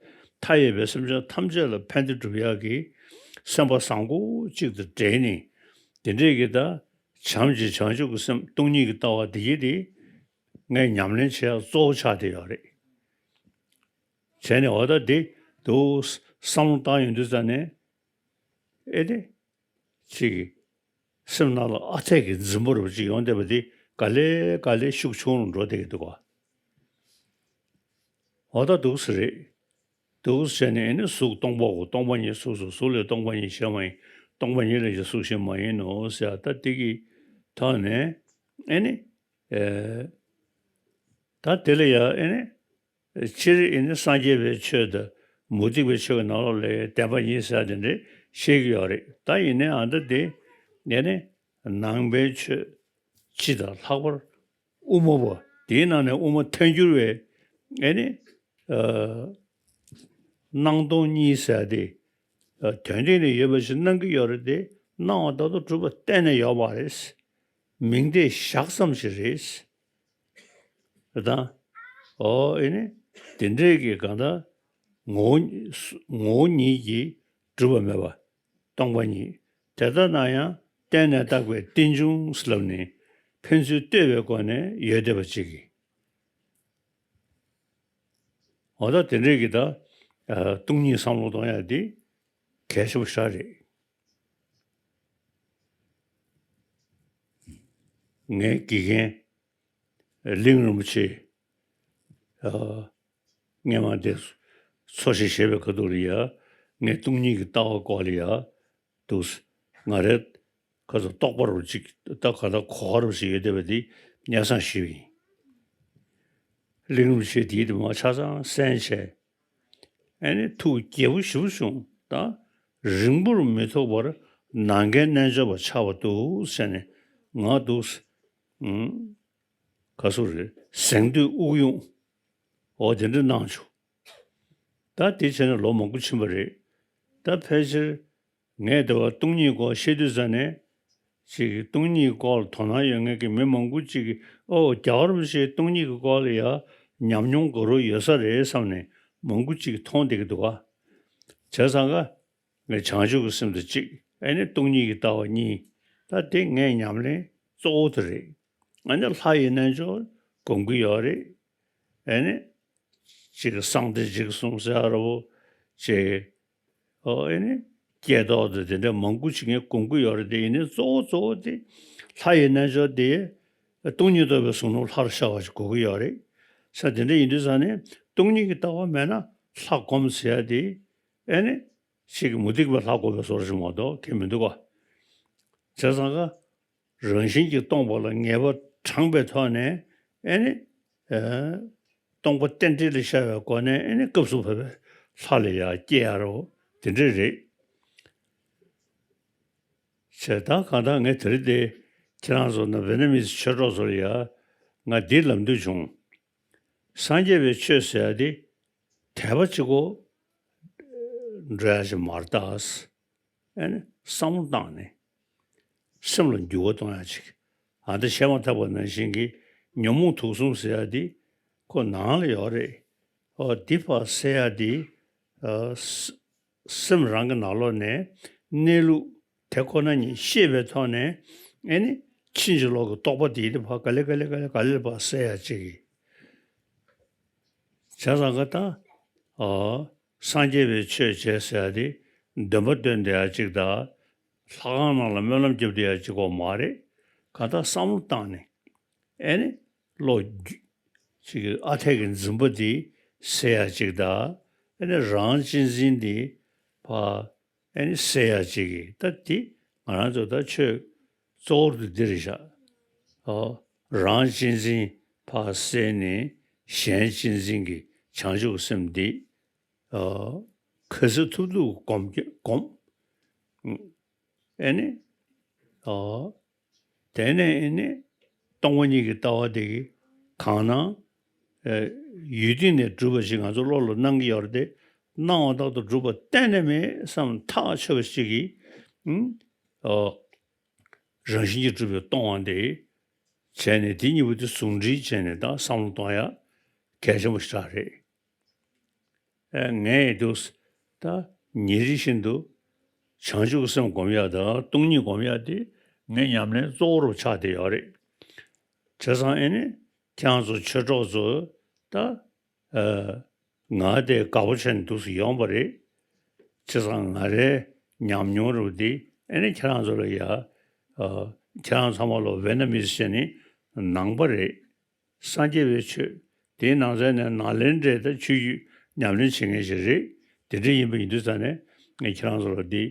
མཐའ་ཡས་པའི་སེམས་ཅན་ཐམས་ཅད་ལ་ཕན་བདེ་སྒྲུབ་ཡག་གི་སེམས་པ་བཟང་པོ་གཅིག་དང་འབྲེལ་ནས། དེ་འདྲས་ཀྱི་ད་བྱམས་ཀྱི་བྱང་ཆུབ་ཀྱི་སེམས། སྟོང་ཉིད་ཀྱི་ལྟ་བ་འདི་ཡིན་ཏེ། ངས་ཉམས་ལེན་བྱེད་ཡག་གཙོ་བོ་ཆགས་བསྡད་ཡོད་རེད། བྱས་ནས་འོ་ད་འདི་འདུག་བསམ་བློ་བཏང་ཡོང་དུས་ཙ་ནས། ཨེ་ནི། ཅིག་སེམས་ནང་ལ་ཨ་འཐས་ཀྱི་འཛིན་པ་རུ་ཅིག་ཡོང་བསྡད་པ་དེ་ག་ལེ་ག་ལེ་ཤུགས་ཆུང་རུ་འགྲོ་བསྡད་ཀྱི་འདུག་ག་འོ་ད་འདུག་སེ་རེད། འདུག་སེ་བྱས་ནས་ཨེ་ནི་གཟུགས་སྟོང་པའོ། སྟོང་པ་ཉིད་གཟུགས་སོ། གཟུགས་ལས་སྟོང་པ་ཉིད་གཞན་མ་ཡིན། སྟོང་པ་ཉིད་ལས་ཀྱང་གཟུགས་གཞན་མ་ཡིན་ནོ་ཟེར་ཡ་ད་འདི་གི་ཐོག་ནས་ཨེ་ནི། ཨེ། ད་དེ་ལ་ཡང་ཨེ་ནི། སྤྱིར་ཨེ་ནི་སངས་རྒྱས་པའི་ཆོས་དང་མུ་སྟེགས་པའི་ཆོས་ཀྱི་ནང་ལོགས་ལ་བདེན་པ་ཉིད་ཟེར་དེ་འདྲ་བཤད་ཀྱི་ཡོད་རེད། ད་ཡིན་ནའང་ད་དེ་ནས་ནི་ནང་པའི་ཆོས་སྤྱི་དང་ལྷག་པར་དབུ་མ་པ། དེའི་ནང་ནས་དབུ་མ་ཐལ་འགྱུར་བའི་ཨེ་ནི། ཨ། སྣང་སྟོང་གཉིས་ཟེར་དེ། ཨ། དོན་སྟེང་ནས་ཡོད་པ་ཞིག་སྣང་གི་ཡོད་རེད་དེ། སྣང་བ་ལྟར་དུ་གྲུབ་པ་གཏན་ནས་ཡོད་མ་རེད། མིང་བརྡས་བཞག་ཙམ་ཞིག་རེད། རེད་དང་། ཨོ་ཨེ་ནི། དེ་འདྲའི་གི་གང་ལྟར་ངོ་བོ། ངོ་བོ་ཉིད་ཀྱིས་གྲུབ་པ་མེད་པ། སྟོང་པ་ཉིད། དེ་ལྟ་ན་ཡང་བརྟེན་ནས་བཏགས་པའི་རྟེན་འབྱུང་ལབ་ནས་ཕན་ཚུན་ལྟོས་པའི་སྒོ་ནས་ཡོད་བསྡད་པ་ཅིག་གིས། འོ་ད་དེ་འདྲའི་གི་ད། ཨ། སྟོང་ཉིད་བསམ་བློ་གཏོང་ཡ་འདི་གལ་ཆེན་པོ་ཞེ་དྲག་རེད། ངའི་དགེ་རྒན་གླིང་རིན་པོ་ཆེ། ཨ། སྔས་མ་དེ་འཚོ་ཞིང་གཞེས་པའི་ཁ་ཐུག་ལ་ཡ། ངས་སྟོང་ཉིད་ཀྱི་ལྟ་བ་སྐོར་ལ་ཡ། འདུག་ང་རའི་ཁ་ཚོ་རྟོགས་པ་རུ་ཅིག་ད་ག་ད་གོ་བ་རུ་ཞིག་ཡོད་བསྡད་པ་འདི་སྙན་སེང་ཞུས་པ་ཡིན། གླིང་རིན་པོ་ཆེ་དེའི་དུ་མ་ཆ་ཚང་གསན་བྱས། ཨ་ནི་ཐུགས་དགྱེས་པོ་ཞེ་པོ་བྱུང་། ད་རིང་པོར་མི་ཐུག་པར་ནམ་མཁའི་རྣལ་འབྱོར་པ་ཆགས་པ་འདུག་ཟེར་ནས་ང་འདུག་ཨུམ། ག་སོ་རེད། གཟེངས་བསྟོད་དབུགས་དབྱུང་འོ་དེ་འདྲ་གནང་བྱུང་། ད་དེ་བྱས་ནས་ལོ་མང་པོ་ཕྱིན་པ་རེད། ད་ཕལ་ཆེར་ངས་དེ་བ་སྟོང་ཉིད་སྐོར་བཤད་དུས་ཙ་ནས་ཅིག་སྟོང་ཉིད་སྐོར་ལ་དོ་སྣང་ཡོད་མཁན་གྱི་མི་མང་པོ་ཅིག་གིས་ཨོ་རྒྱལ་བ་རིན་པོ་ཆེའི་སྟོང་ཉིད་ཀྱི་སྐོར་ལ་ཡ་ཉམས་མྱོང་དགའ་རབ་ཡོད་ས་རེད་བསམ་ནས་མང་པོ་ཅིག་གིས་མཐོང་བསྡད་ཀྱི་འདུག་ག་བྱས་ཙང་ཀ་ངས་བྱང་ཆུབ་ཀྱི་སེམས་དང་གཅིག་ཨ་ནི་སྟོང་ཉིད་ཀྱི་ལྟ་བ་གཉིས། ད་དེ་ངའི་ཉམས་ལེན་གཙོ་བོ་དེ་རེད། ཨ་ནི་ལྷ་ཡི་རྣལ་འབྱོར་སྒོམ་གྱི་ཡོད་རེད། ཨ་ནི་ཅིག་གསང་བདེ་འཇིགས་གསུམ་ཟེར་བ་རེད་བོ། ཅིག་ཨོ་ཨ་ནི་སྐྱེ་ཐོག་ཏུ་དེ་འདྲ་མང་པོ་ཅིག་ངས་སྒོམ་གྱི་ཡོད་རེད། དེ་ཡིན་ནའི་གཙོ་བོ་གཙོ་བོ་དེ་ལྷ་ཡི་རྣལ་འབྱོར་དེ་སྟོང་ཉིད་རྟོགས་པའི་གཟུངས་སློབ་ལྷར་ཤར་བ་ཞིག་དགོས་ཀྱི་ཡོད་རེད། ས་དེ་འདྲ་ཡིན་དུས་ཙ་ནས་སྟོང་ཉིད་ཀྱི་ལྟ་བ་མེད་ན་ལྷ་སྒོམ་ཟེར་ཡ་དེ་ཨ་ནི་ཅིག་མུ་སྟེགས་པའི་ལྷ་སྒོམ་པའི་བཟོ་འདྲ་ཞིག་མ་གཏོགས་ཁྱད་མི་འདུག་ག་བྱས་ཙང་ཀ་རང་བཞིན་གྱིས་སྟོང་པ་ལ་ངེས་པ་དྲངས་པའི་ཐོག་ནས་ཨེ་ནི། ཨེ། སྟོང་པ་རྟེན་འབྲེལ་ལ་ཤར་བའི་སྒོ་ནས་ཨེ་ནི་སྐབས་སུ་བབ་པའི་ལྷ་ལ་ཡང་སྐྱེ་ཡ་རོ་དེ་འདྲ་རེད། བྱས་ད་གང་ལྟར་ངས་དེ་རིང་འདི་ཁྱེད་རང་ཚོ་ནང་བེ་ན་མིས་ཆོས་གྲོགས་ཚོ་ལ་ཡང་ང་འདི་ལབ་འདོད་བྱུང་། སངས་རྒྱས་པའི་ཆོས་ཟེར་ཡ་འདི་དད་པ་གཅིག་གོ་འགྲོ་ཡ་ཞིག་མ་རེད་ད། ཨ་ནི་བསམ་བློ་བཏང་ནས་སེམས་ལ་འགྱུར་བ་གཏོང་ཡ་ཅིག་ཨ་ད་བཤད་མ་ཐག་པ་ནང་བཞིན་གྱི་ཉོན་མོངས་དུག་གསུམ་ཟེར་ཡ་འདི་ཁོ་ནང་ལ་ཡོད་རེད། ཨོ་འདི་ཕར་སེལ་ཡ་འདི་ཨ་ས་སེམས་རང་གི་ནང་ལོགས་ནས་གནས་ལུགས་དེ་ཁོ་ན་ཉིད་ཤེས་པའི་ཐོག་ནས་ཨེ་ནི་ཕྱིན་ཅི་ལོག་གི་རྟོག་པ་དེ་ཡི་ཕར་ག་ལེ་ག་ལེ་ག་ལེ་ག་ལེ་ཕར་སེལ་ཡ་ཅིག་གི་བྱས་ཙང་ཀ་ད། ཨོ། སངས་རྒྱས་པའི་ཆོས་བྱས་ཟེར་ཡ་དེ་འདོན་པ་འདོན་བསྡད་ཡ་ཅིག་དང་། ལྷ་ཁང་ནང་ལ་སྨོན་ལམ་རྒྱབ་བསྡད་ཡ་ཅིག་གོ་མ་རེད། གང་ལྟར་བསམ་བློ་བཏང་ནས་ཨེ་ནི་བློ་རྒྱུ་ཅིག་གི་ཨ་འཐས་ཀྱི་འཛིན་པ་དེ་སེལ་ཡ་ཅིག་དང་། ཨེ་ནི་རང་གཅེས་འཛིན་དེ་ཕར་ཨེ་ནི་སེལ་ཡ་ཅིག་གི་ད་དེ་ང་རང་ཚོ་ད་ཆོས་གཙོ་བོར་དུ་འདི་རེད་ཤག་ཨོ། རང་གཅེས་འཛིན་ཕར་སེལ་ནས་གཞན་གཅེས་འཛིན་གྱི་བྱང་ཆུབ་སེམས་འདི་ཨོ། ག་ཚོད་ཐུབ་ཐུབ་སྒོམ་གྱི་སྒོམ། ཨེ་ནི། ཨོ། དེ་ནས་ཨེ་ནི། སྟོང་པ་ཉིད་ཀྱི་ལྟ་བ་དེ་གི་གང་སྣང་། ཨེ། ཡུལ་དུས་ནས་གྲུབ་པ་ཞིག་ང་ཚོ་བློ་ལ་སྣང་གི་ཡོད་རེད་དེ། སྣང་བ་ལྟར་དུ་གྲུབ་པ་གཏན་ནས་མེད་བསམ་ཐག་ཆོད་པ་ཞིག་གིས། ཨུམ། ཨོ། རང་བཞིན་གྱིས་གྲུབ་པའི་སྟོང་བ་འདི་བྱས་ནས་དེ་གཉིས་པོ་དེ་ཟུང་འབྲེལ་བྱས་ནས་ད་བསམ་བློ་གཏོང་ཡ་གལ་ཆེན་པོ་ཞིག་རེད། ཨེ་ངས་འདུག་ད་ཉིན་རེ་བཞིན་དུ་བྱང་ཆུབ་ཀྱི་སེམས་སྒོམ་ཡ་དང་སྟོང་ཉིད་སྒོམ་ཡ་དེ་ངའི་ཉམས་ལེན་གཙོ་བོ་རུ་ཆགས་བསྡད་ཡོད་རེད། བྱས་ཙང་ཨེ་ནི་ཁྱེད་རང་ཚོ་ཆོས་གྲོགས་ཚོ་ད། ཨ། ང་དེ་དགའ་པོ་བྱས་ནས་འདུག་སེ་ཡོང་པ་རེད། བྱས་ཙང་ང་རའི་ཉམས་མྱོང་རུ་དེ་ཨེ་ནི་ཁྱེད་རང་ཚོ་ལ་ཡ། ཨ། ཁྱེད་རང་ཚང་མ་ལོ་བེ་ན་མི་སི་བྱས་ནས་ནང་པ་རེད། སངས་རྒྱས་པའི་ཆོས་དེའི་ནང་ཚན་ནས་ནང་ལེན་འདྲེས་ད་ཆོས་བརྒྱུད་ཉམས་ལེན་བྱེད་མཁན་ཞིག་རེད། དེ་འདྲ་ཡིན་པ་ཡིན་དུས་ཙང་ནས་ངས་ཁྱེད་རང་ཚོ་ལ་འདི།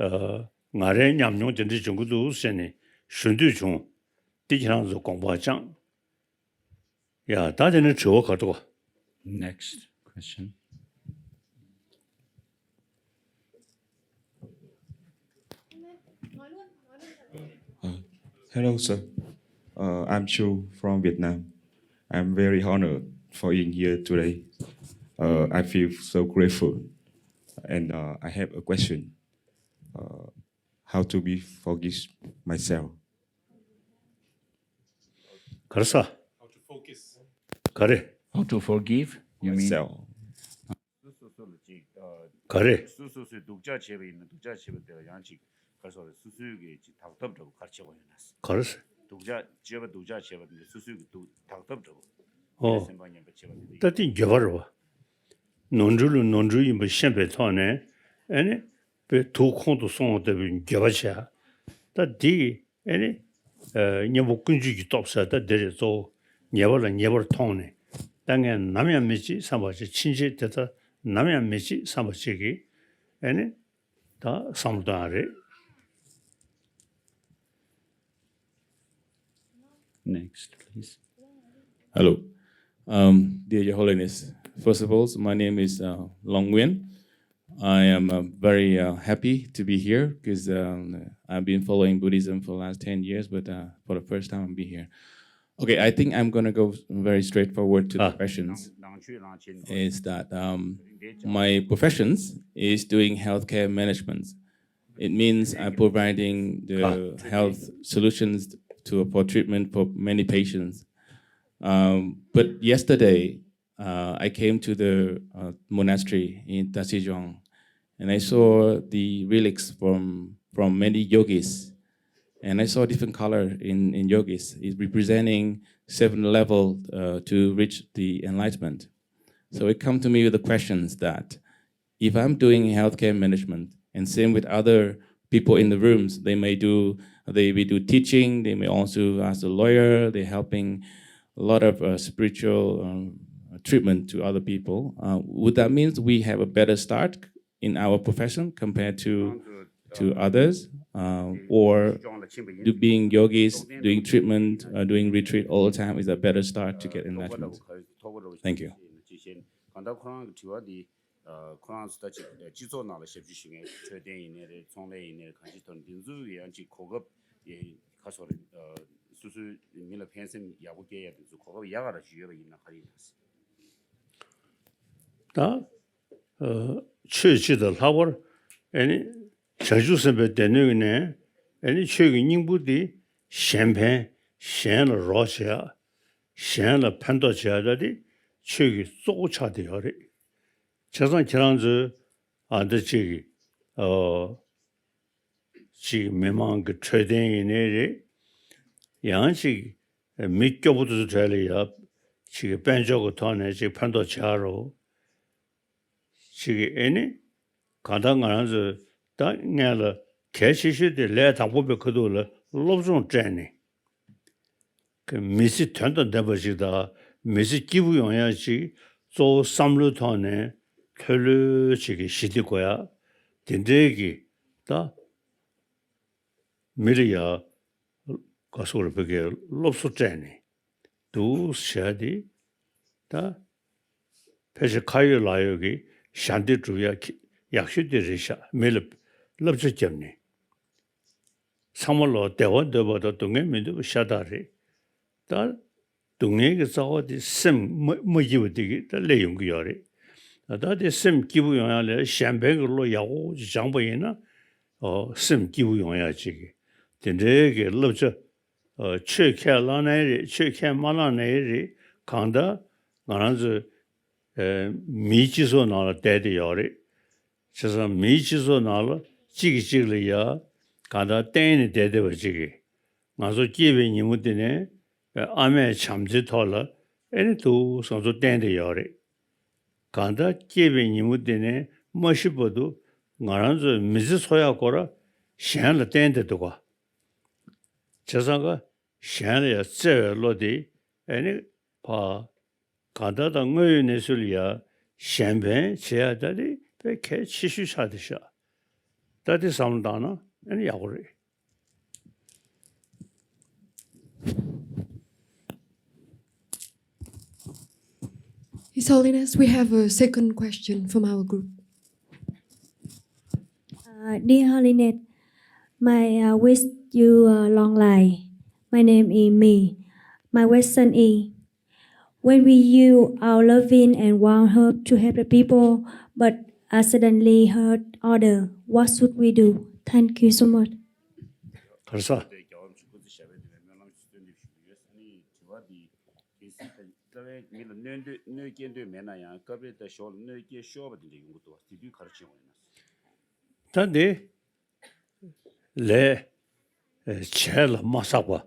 ཨ། ང་རའི་ཉམས་མྱོང་དེ་འདྲ་བྱུང་གི་འདུག་ཟེར་ནས་ཞུ་འདོད་བྱུང་། འདི་ཁྱེད་རང་ཚོ་དགོངས་པ་བཅངས། ཡ་ད་དེ་ནས་དྲི་བ་ག་འདུག Next question. Uh, hello, sir. Uh, I'm Chu from Vietnam. I'm very honored for being here today. Uh, I feel so grateful. And uh, I have a question. Uh, how to be forgive myself? ག་རེ་ཟེར། ག་རེ། How to forgive? You mean? Myself. སོ་སོ་སོ་ལ་ཅིག་ཨ། ག་རེ། སོ་སོ་སོས་སྡུག་ཅག་བྱས་པ་ཡིན་ན་སྡུག་ཅག་བྱས་པ་དེ་ལ་ཡང་ཅིག་ག་རེ་ཟེར་རེད། སོ་སོའི་གི་ཅིག་དག་ཐབས་འདྲ་པོ་ག་རེ་བྱེད་དགོས་ཡོད་ན། ག་རེ་ཟེར། སྡུག་ཅག་སྤྱོད་པ་སྡུག་ཅག་བྱས་པ་དེ་འདྲ་སོ་སོའི་གི་སྡུག་དག་ཐབས་འདྲ་པོ། ཨོ། སེམས་པ་ཉམས་པ་བྱས་པ་དེ་འདྲ་ད་དེ་འགྱོད་པ་རེད་བ། ནོར་འཁྲུལ་ལ་ནོར་འཁྲུལ་ཡིན་པ་ཤེས་པའི་ཐོག་ནས་ཨེ་ནི་པའི་དུག་ཁོང་དུ་སོང་བ་ལྟ་བུའི་འགྱོད་པ་བྱས། ད་འདི་གི་ཨེ་ནི། ཨ། གཉེན་པོ་ཀུན་སྤྱོད་ཀྱི་སྟོབས་ཟེར་ད་འདི་རེད། གཙོ་བོ་ཉེས་པ་ལ་ཉེས་པར་མཐོང་ནས་ད་ངས་ནམ་ཡང་མི་བྱེད་བསམ་པ་ཅིག་ཕྱིན་ཆད་དེ་ལྟར་ནམ་ཡང་མི་བྱེད་བསམ་པ་ཅིག་གིས་ཨེ་ནི་ད་བསམ་བློ་གཏོང་ཡ་རེད། Next, please. Hello. Um, dear Your Holiness, First of all, my name is uh, Long Nguyen. I am uh, very uh, happy to be here because um, I've been following Buddhism for the last ten years, but uh, for the first time, I'm being here. Okay, I think I'm going to go very straightforward to the Ah. questions. Is that um, my professions is doing healthcare management. It means I'm providing the health solutions to for treatment for many patients. Um, but yesterday, uh, I came to the uh, monastery in Tashizhuang, and I saw the relics from from many yogis, and I saw different color in in yogis. It's representing seven level uh, to reach the enlightenment. So it come to me with the questions that if I'm doing healthcare management, and same with other people in the rooms, they may do they may do teaching. They may also as a lawyer. They're helping a lot of uh, spiritual um, treatment to other people. Uh, would that mean we have a better start in our profession compared to to others, uh, or do being yogis, doing treatment, uh, doing retreat all the time is a better start to get enlightenment? Thank you. ཁོ་རང་གི་དྲི་བ་འདི་ཁོ་རང་ཚོ་ད་ཅིག་སྤྱི་ཚོགས་ནང་ལ་ཞབས་ཞུ་ཞུ་མཁན་འཕྲོད་བསྟེན་ཡིན་ནའི་རེད། ཚོང་ལས་ཡིན་ནའི་རེད། གང་ཅི་ཐོག་འདི་ཚོའི་ཡང་ཅིག་གོ་སྐབས་ཁ་སོ་རེད། སོ་སོའི་མི་ལ་ཕན་སེམས་ཡག་པོ་སྐྱེ་ཡ་འདི་ཚོ་གོ་སྐབས་ཡག་ག་ར་ཞུ་ཡོད་པ་ཡིན་ན་ག་རེ་ཡིན་ན། ད་ཆོས་སྤྱི་དང་ལྷག་པར་ཨེ་ནི་བྱང་ཆུབ་སེམས་དཔའི་སྡེ་སྣོད་ནས་ཨེ་ནི་ཆོས་ཀྱི་སྙིང་པོ་འདི་གཞན་ཕན་གཞན་ལ་རོགས་བྱེད་ཡ། གཞན་ལ་ཕན་ཐོགས་བྱེད་ཡ་ད་དེ་ཆོས་ཀྱི་གཙོ་བོ་ཆགས་བསྡད་ཡོད་རེད། བྱས་ཙང་ཁྱེད་རང་ཚོས་ཨ་འདི་གཅིག་གི་ཨོ་གཅིག་མི་མང་གི་འཕྲོད་བསྟེན་ཡིན་ནའི་རེད། ཡང་གཅིག་མི་སྐྱོ་པོ་དེ་ཚོ་གྲས་ལ་ཡ་གཅིག་གི་དཔལ་འབྱོར་གྱི་ཐོག་ནས་གཅིག་ཕན་ཐོགས་བྱ་རོགས། གཅིག་གི་ཨེ་ནི་གང་ལྟར་ང་རང་ཚོས་ད་སྔོན་ལ་གལ་ཆེ་ཤོས་དེ་ལས་དང་པོ་པའི་ཁ་ཐུག་ལ་སློབ་སྦྱོང་སྤྲད་ནས། མི་ཚེ་དོན་དང་ལྡན་པ་ཞིག་དང་མི་ཚེ་སྐྱིད་པོ་ཡོང་ཡ་ཞིག་གཙོ་བོ་བསམ་བློའི་ཐོག་ནས་ལྷོད་ལྷོད་ཅིག་གི་ཞི་བདེ་དགོས་ཡ། དེ་འདྲའི་གི་ད་མི་ལ་ཡ་ག་སོགས་ལ་བོད་སྐད་སློབ་གསོ་སྤྲད་ནས་འདུག་བྱ་དེ་ད་ཕལ་ཆེར་ཁ་ཡོད་ལག་ཡོད་ཀྱི་ཞབས་འདེགས་སྒྲུབ་ཡ་ཡག་ཤོས་དེ་རེད་ཤག་མི་ལ་བསླབ་བྱ་བརྒྱབ་ནས། ཚང་མ་ལོ་བདེ་བ་འདོད་པ་དང་སྡུག་བསྔལ་མི་འདོད་པ་ཤ་སྟག་རེད། ད་སྡུག་བསྔལ་གྱི་རྩ་བ་དེ་སེམས་མ་མ་སྐྱིད་པ་དེ་གིས་ད་སླེབས་ཡོང་གི་ཡོད་རེད། ད་དེ་སེམས་སྐྱིད་པོ་ཡོང་ཡ་ལ་གཞན་ཕན་གྱི་བློ་ཡག་པོ་ཅིག་སྦྱངས་པ་ཡིན་ན་ཨོ་སེམས་སྐྱིད་པོ་ཡོང་ཡ་ཅིག་གི་དེ་འདྲའི་གི་བསླབ་བྱ་ཨོ་ཆོས་ཁས་བླངས་ནའི་རེད། ཆོས་ཁས་མ་བླངས་ནའི་རེད། གང་ལྟར་ང་རང་ཚོས་ཨེ་མིའི་སྤྱི་ཚོགས་ནང་ལ་བསྡད་དེ་ཡོད་རེད། བྱས་ཙང་མིའི་སྤྱི་ཚོགས་ནང་ལ་གཅིག་གིས་གཅིག་ལ་ཡ་གང་ལྟར་བརྟེན་ནས་བསྡད་བསྡད་པ་ཅིག་གིས་ང་ཚོ་སྐྱེས་པའི་ཉིན་མོ་དེ་ནས་ཨ་མས་བྱམས་བརྩེའི་ཐོག་ལ་ཨེ་ནི་འདུག་སེ་ང་ཚོ་བསྟེན་བསྡད་ཡོད་རེད། གང་ལྟར་སྐྱེས་པའི་ཉིན་མོ་དེ་ནས་མ་ཤི་བར་དུ་ང་རང་ཚོའི་མི་ཚེ་འཚོ་ཡག་སྐོར་གཞན་ལ་བརྟེན་བསྡད་འདུག་ག་བྱས་ཙང་ཀ་གཞན་ལ་ཡ་བརྩེ་བའི་བློ་དེ་ཨེ་ནི་ཕ། གང་ལྟར་དང་དངོས་ཡོད་གནས་ཚུལ་ལ་ཡ་གཞན་ཕན་བྱེད་ཡ་ད་དེ་དཔེ་གལ་ཆེ་ཤོས་ཆགས་བསྡད་ཤག་ད་དེ་བསམ་བློ་བཏང་ན་ཨེ་ནི་ཡག་པོ་རེད། His Holiness, we have a second question from our group. Uh, dear Holiness, my uh, wish you a long life. My name is Mi. My question is, when we use our loving and warm heart to help the people, but accidentally hurt other, what should we do? Thank you so much. ག་རེ་ཟེར། གལ་སྲིད་ད་རྩ་བའི་མི་ལ་གནོད་འདོད་གནོད་སྐྱེལ་འདོད་མེད་ན་ཡང་སྐབས་རེ་ད་ཞོར་ལ་གནོད་སྐྱེལ་ཤོར་བ་དེ་འདྲ་ཡོང་གི་འདུག་བ། དེ་དུས་ག་རེ་བྱེད་དགོས་ཡིན་ན། ད་འདི་ལས་བྱས་ལ་མ་བསགས་པ།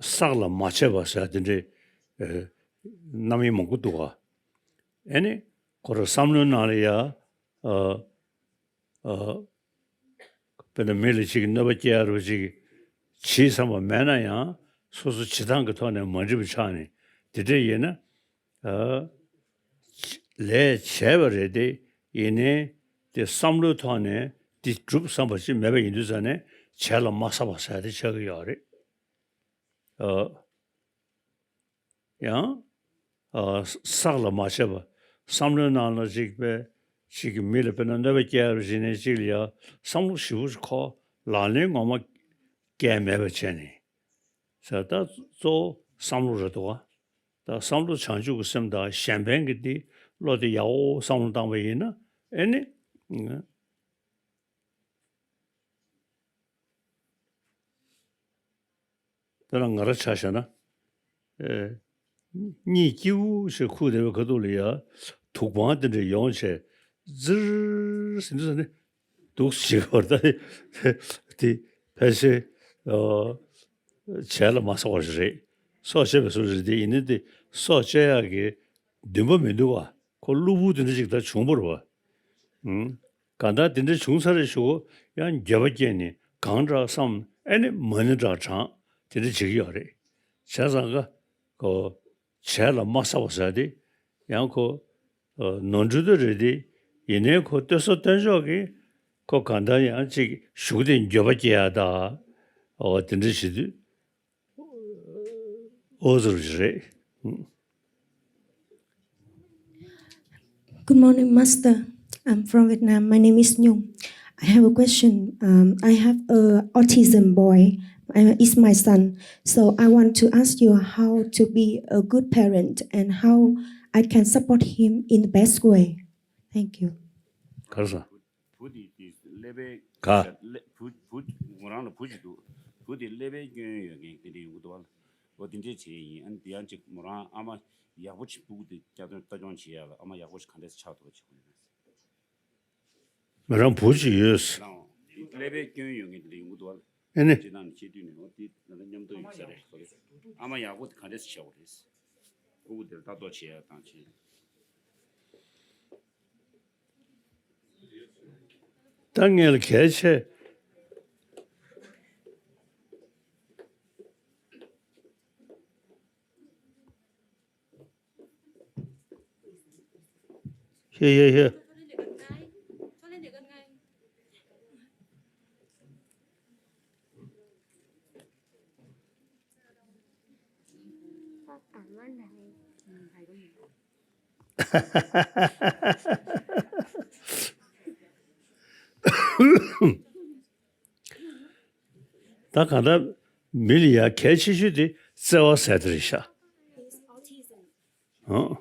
བསགས་ལ་མ་བྱས་པ་ཟེར་དེ་འདྲའི་རྣམ་དབྱེ་མང་པོ་འདུག་བ། ཨེ་ནི་ཁོ་རང་བསམ་བློའི་ནང་ལ་ཡ། ཨ། དཔེར་ན་མི་ལ་ཅིག་གནོད་པ་སྐྱེལ་ཡ་རུ་ཅིག་བྱེད་བསམ་པ་མེད་ན་ཡང་སོ་སོ་བྱེད་སྟངས་ཀྱི་ཐོག་ནས་མ་འགྲིག་པ་ཆགས་ནས་དེ་འདྲ་ཡིན་ན། ལས་བྱས་པ་རེད་དེ་ཡིན་ནའི་དེ་བསམ་བློའི་ཐོག་ནས་དེ་སྒྲུབ་བསམ་པ་ཅིག་མེད་པ་ཡིན་དུས་ཙང་ནས་བྱས་ལ་མ་བསགས་པ་ཟེར་དེ་ཆགས་ཀྱི་ཡོད་རེད། ཡང་བསགས་ལ་མ་བྱས་པ། བསམ་བློའི་ནང་ལ་ཅིག་པས་ཅིག་གི་མི་ལ་དཔེར་ན་གནོད་པ་སྐྱེལ་བ་ཞིག་ནས་ཅིག་ལ་ཡ་བསམ་བློ་ཞིབ་པོ་ཞིག་འཁོར་ལག་ལེན་ངོ་མ་སྐྱེལ་མེད་པ་བྱས་ནས། ཟེར་ད་གཙོ་བོ་བསམ་བློ་རེད་འདུག་ག་ད་བསམ་བློ་བྱང་ཆུབ་ཀྱི་སེམས་དང་གཞན་ཕན་གྱི་འདི་བློ་དེ་ཡག་པོ་བསམ་བློ་བཏང་པ་ཡིན་ན་ཨེ་ནི། དཔེར་ན་ང་རང་ཆ་བཞག་ན། ཨེ། གཉིད་སྐྱིད་པོ་ཞིག་ཁུག་བསྡད་པའི་ཁ་ཐུག་ལ་ཡ། དུག་སྦྲང་དེ་འདྲ་ཡོང་བྱས། ཙིར་ཟེར་དུས་ཙ་ནི། འདུག་སེ་བྱེད་ཀྱི་ཡོད་རེད་ད། དེ་ཕལ་ཆེར། ཨོ། བྱས་ལ་མ་སོགས་པ་ཞིག་རེད། སྲོག་བཅད་པའི་བཟོ་འདྲ་རེད་དེ་ཡིན་ནི་དེ་སྲོག་བཅད་ཡག་གི་འདུན་པ་མི་འདུག་བ། ཁོ་གློ་བུར་དེ་འདྲ་ཅིག་ད་བྱུང་བ་རེད་བ། ཨུམ། གང་ལྟར་དེ་འདྲ་བྱུང་ཚར་རེ་ཞུ་ཡང་འགྱོད་པ་སྐྱེས་ནས་གང་དྲག་བསམ་ཨེ་ནི་མ་ཎི་འདྲ་བགྲང་དེ་འདྲ་བྱེད་ཀྱི་ཡོད་རེད། བྱས་ཙང་ཀ་ཁོ་བྱས་ལ་མ་བསགས་པ་ཟེར་དེ་ཡང་ཁོ། ཨོ། ནོར་འཁྲུལ་དེ་རེད་དེ། ཡིན་ནའི་ཁོ་སྟོན་ས་སྟོན་ཕྱོགས་ཀྱིས་ཁོ་གང་ལྟར་ཡང་ཅིག་གཞུག་དེ་འགྱོད་པ་སྐྱེ་ཡ་ད། ཨོ། དེ་འདྲ་བྱེད་དུས། ཨོ་ཟེར་རེད། Good morning, Master. I'm from Vietnam. My name is Nhung. I have a question. Um, I have a autism boy. Uh, it's my son. So I want to ask you how to be a good parent and how I can support him in the best way. Thank you. ག་རེ་ཟེར། བུ་དེ་དེ་ཀླད་པའི་ག་ཀླད་བུ་བུ་མོ་རང་ལ་བུ་ཅིག་འདུག་བུ་དེ་ཀླད་པའི་སྐྱོན་ཡོད་མཁན་དེ་འདྲ་ཡོང་གི་འདུག་བ། འོ་དེ་འདྲས་བྱས་ཡིན། ཨ་ནི་དེ་ཡང་ཅིག་མོ་རང་ཨ་མ་ཡག་པོ་ཅིག་སྤུ་གུ་དེ་བསྐྱར་དུ་ལྟ་སྐྱོང་བྱེད་ཡ་ལ་ཨ་མ་ཡག་པོ་ཞིག་ག་འདྲས་ཆགས་ཐུབ་པ་བྱེད་དགོས་ཡོད་ན། ང་རང་བུ་ཅིག་ཡོད། ཀླད་པའི་སྐྱོན་ཡོད་མཁན་དེ་འདྲ་ཡོང་གི་འདུག་བ། ཨེ་ནི། སྤྱི་བཏང་ནས་བཤད་དུས་ནས་འོ་དེ་ང་ཚོ་མཉམ་དུ་ཡོད་ས་རེད། ཨ་མ་ཡག་པོ་དེ་ག་འདྲས་བྱེད་དགོས་རེད། སྤུ་གུ་དེར་ལྟ་རྟོག་བྱེད་ཡ་དང་བྱེད། ད་ངས་ལ་གལ་ཆེ། ཧེ་ཧེ་ཧེ། ད་གང་ལྟར་མི་ལ་ཡ་གལ་ཆེ་ཤོས་དེ་བརྩེ་བ་ཟེར་དེ་རེད་ཤག་ཨང་།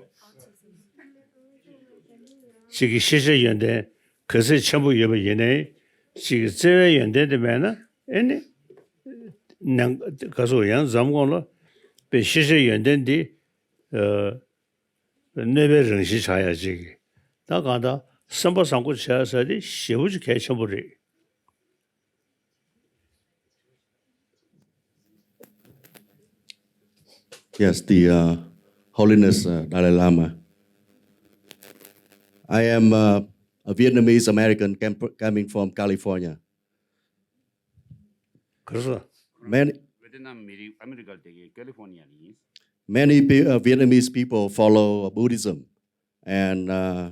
གཅིག་གི་ཤེས་བྱ་ཡོན་ཏན་ག་ཚོད་ཆེན་པོ་ཡོད་པ་ཡིན་ནའི། གཅིག་གི་བརྩེ་བའི་ཡོན་ཏན་དེ་མེད་ན་ཨེ་ནི། ནང་ག་ཚོད་ཡང་འཛམ་གོང་ལ་དཔེ་ཤེས་བྱ་ཡོན་ཏན་འདི། ཨ། གནོད་པའི་རང་བཞིན་ཆགས་ཡ་ཅིག་ད་གང་ལྟར་སེམས་པ་བཟང་པོ་བྱས་ཟེར་དེ་ཞེ་པོ་ཅིག་གལ་ཆེན་པོ་རེད། Yes, the uh, Holiness uh, Dalai Lama. I am uh, a Vietnamese American cam- coming from California. ག་རེ་ཟེར། Many, བྷེ་ཏི་ནམ་མི་རིགས་ཨ་མི་རི་ཀར་བསྡད་མཁན་ཀ་ལི་ཧྥོ་ནི་ཡ་ནས་ཡིན། Many Bi- uh, Vietnamese people follow uh, Buddhism, and uh,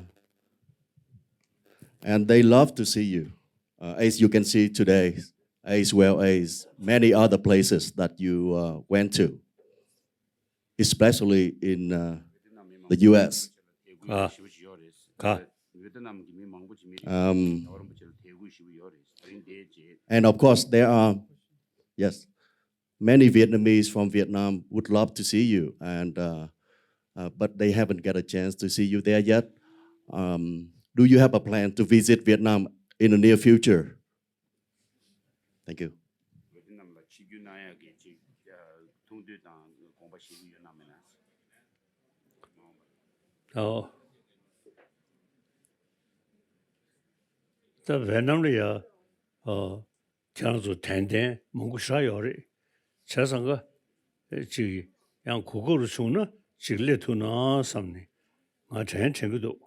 and they love to see you, uh, as you can see today, as well as many other places that you uh, went to, especially in uh, the U S. ག་ག Um, and of course, there are, yes, many Vietnamese from Vietnam would love to see you, and uh, uh, but they haven't got a chance to see you there yet. Um, do you have a plan to visit Vietnam in the near future? Thank you. བྷེ་ཏི་ནམ་ལ་ཆིབས་བསྒྱུར་གནང་ཡག་གི་ཅིག་ཐུགས་འདོད་དང་དགོངས་པ་བཞེས་ཀྱི་ཡོད་ན་མེད་ན། ཨོ། ད་བྷེ་ཏི་ནམ་ལ་ཡ། ཨོ། ཁྱེད་རང་ཚོ་དྲན་རྟེན་མང་པོ་ཞེ་དྲག་ཡོད་རེད། བྱས་ཙང་ཀ་ཅིག་ཡང་གོ་སྐབས་རེ་བྱུང་ན་ཅིག་སླེབས་ཐུབ་ན་བསམ་ནས་ང་དྲན་དྲན་གྱི་འདུག་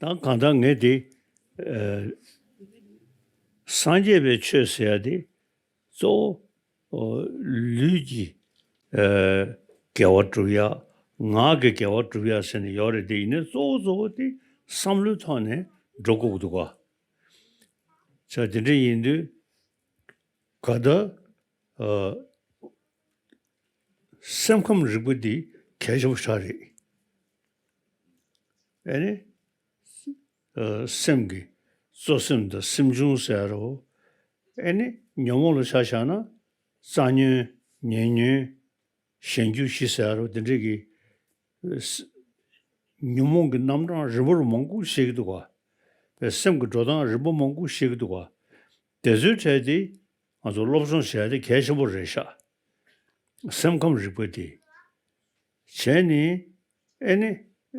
ད་གང་ལྟར་ངས་དེ། ཨ། སངས་རྒྱས་པའི་ཆོས་ཟེར་ཡ་དེ་གཙོ་བོ། ཨོ། ལུས་ཀྱི། ཨ། དགེ་བ་སྒྲུབ་ཡ། ངག་གི་དགེ་བ་སྒྲུབ་ཡ་ཟེར་ནས་ཡོད་རེད་དེ། ཡིན་ནའི་གཙོ་བོ་གཙོ་བོ་དེ་བསམ་བློའི་ཐོག་ནས་འགྲོ་དགོས་ཀྱི་འདུག་ག་བྱས་དེ་འདྲ་ཡིན་དུས་ག་ད། ཨ། སེམས་ཁམས་རིག་པ་འདི་གལ་ཆེན་པོ་ཞིག་རེད། ཨེ་ནི། ཨ། སེམས་ཀྱི་གཙོ་སེམས་དང་སེམས་བྱུང་ཟེར་རོ། ཨེ་ནི་ཉོན་མོངས་ལ་ཆ་བཞག་ན་རྩ་ཉོན་ཉེ་ཉོན་གཞན་རྒྱུ་བཞི་ཟེར་རོ། དེ་འདྲས་ཀྱི་ཨ། ཉོན་མོངས་ཀྱི་རྣམ་གྲངས་རིམ་པར་མང་པོ་ཤེས་ཀྱི་འདུག་ག། པའི་སེམས་ཀྱི་འགྲོ་སྟངས་རིམ་པ་མང་པོ་ཤེས་ཀྱི་འདུག་ག། དེ་ཚོའི་གྲས་དེ་ང་ཚོ་སློབ་སྦྱོང་བྱས་ཏེ་གལ་ཆེན་པོ་རེད་ཤག། སེམས་ཁམས་རིག་པ་དེ། བྱས་ནས་ཨེ་ནི་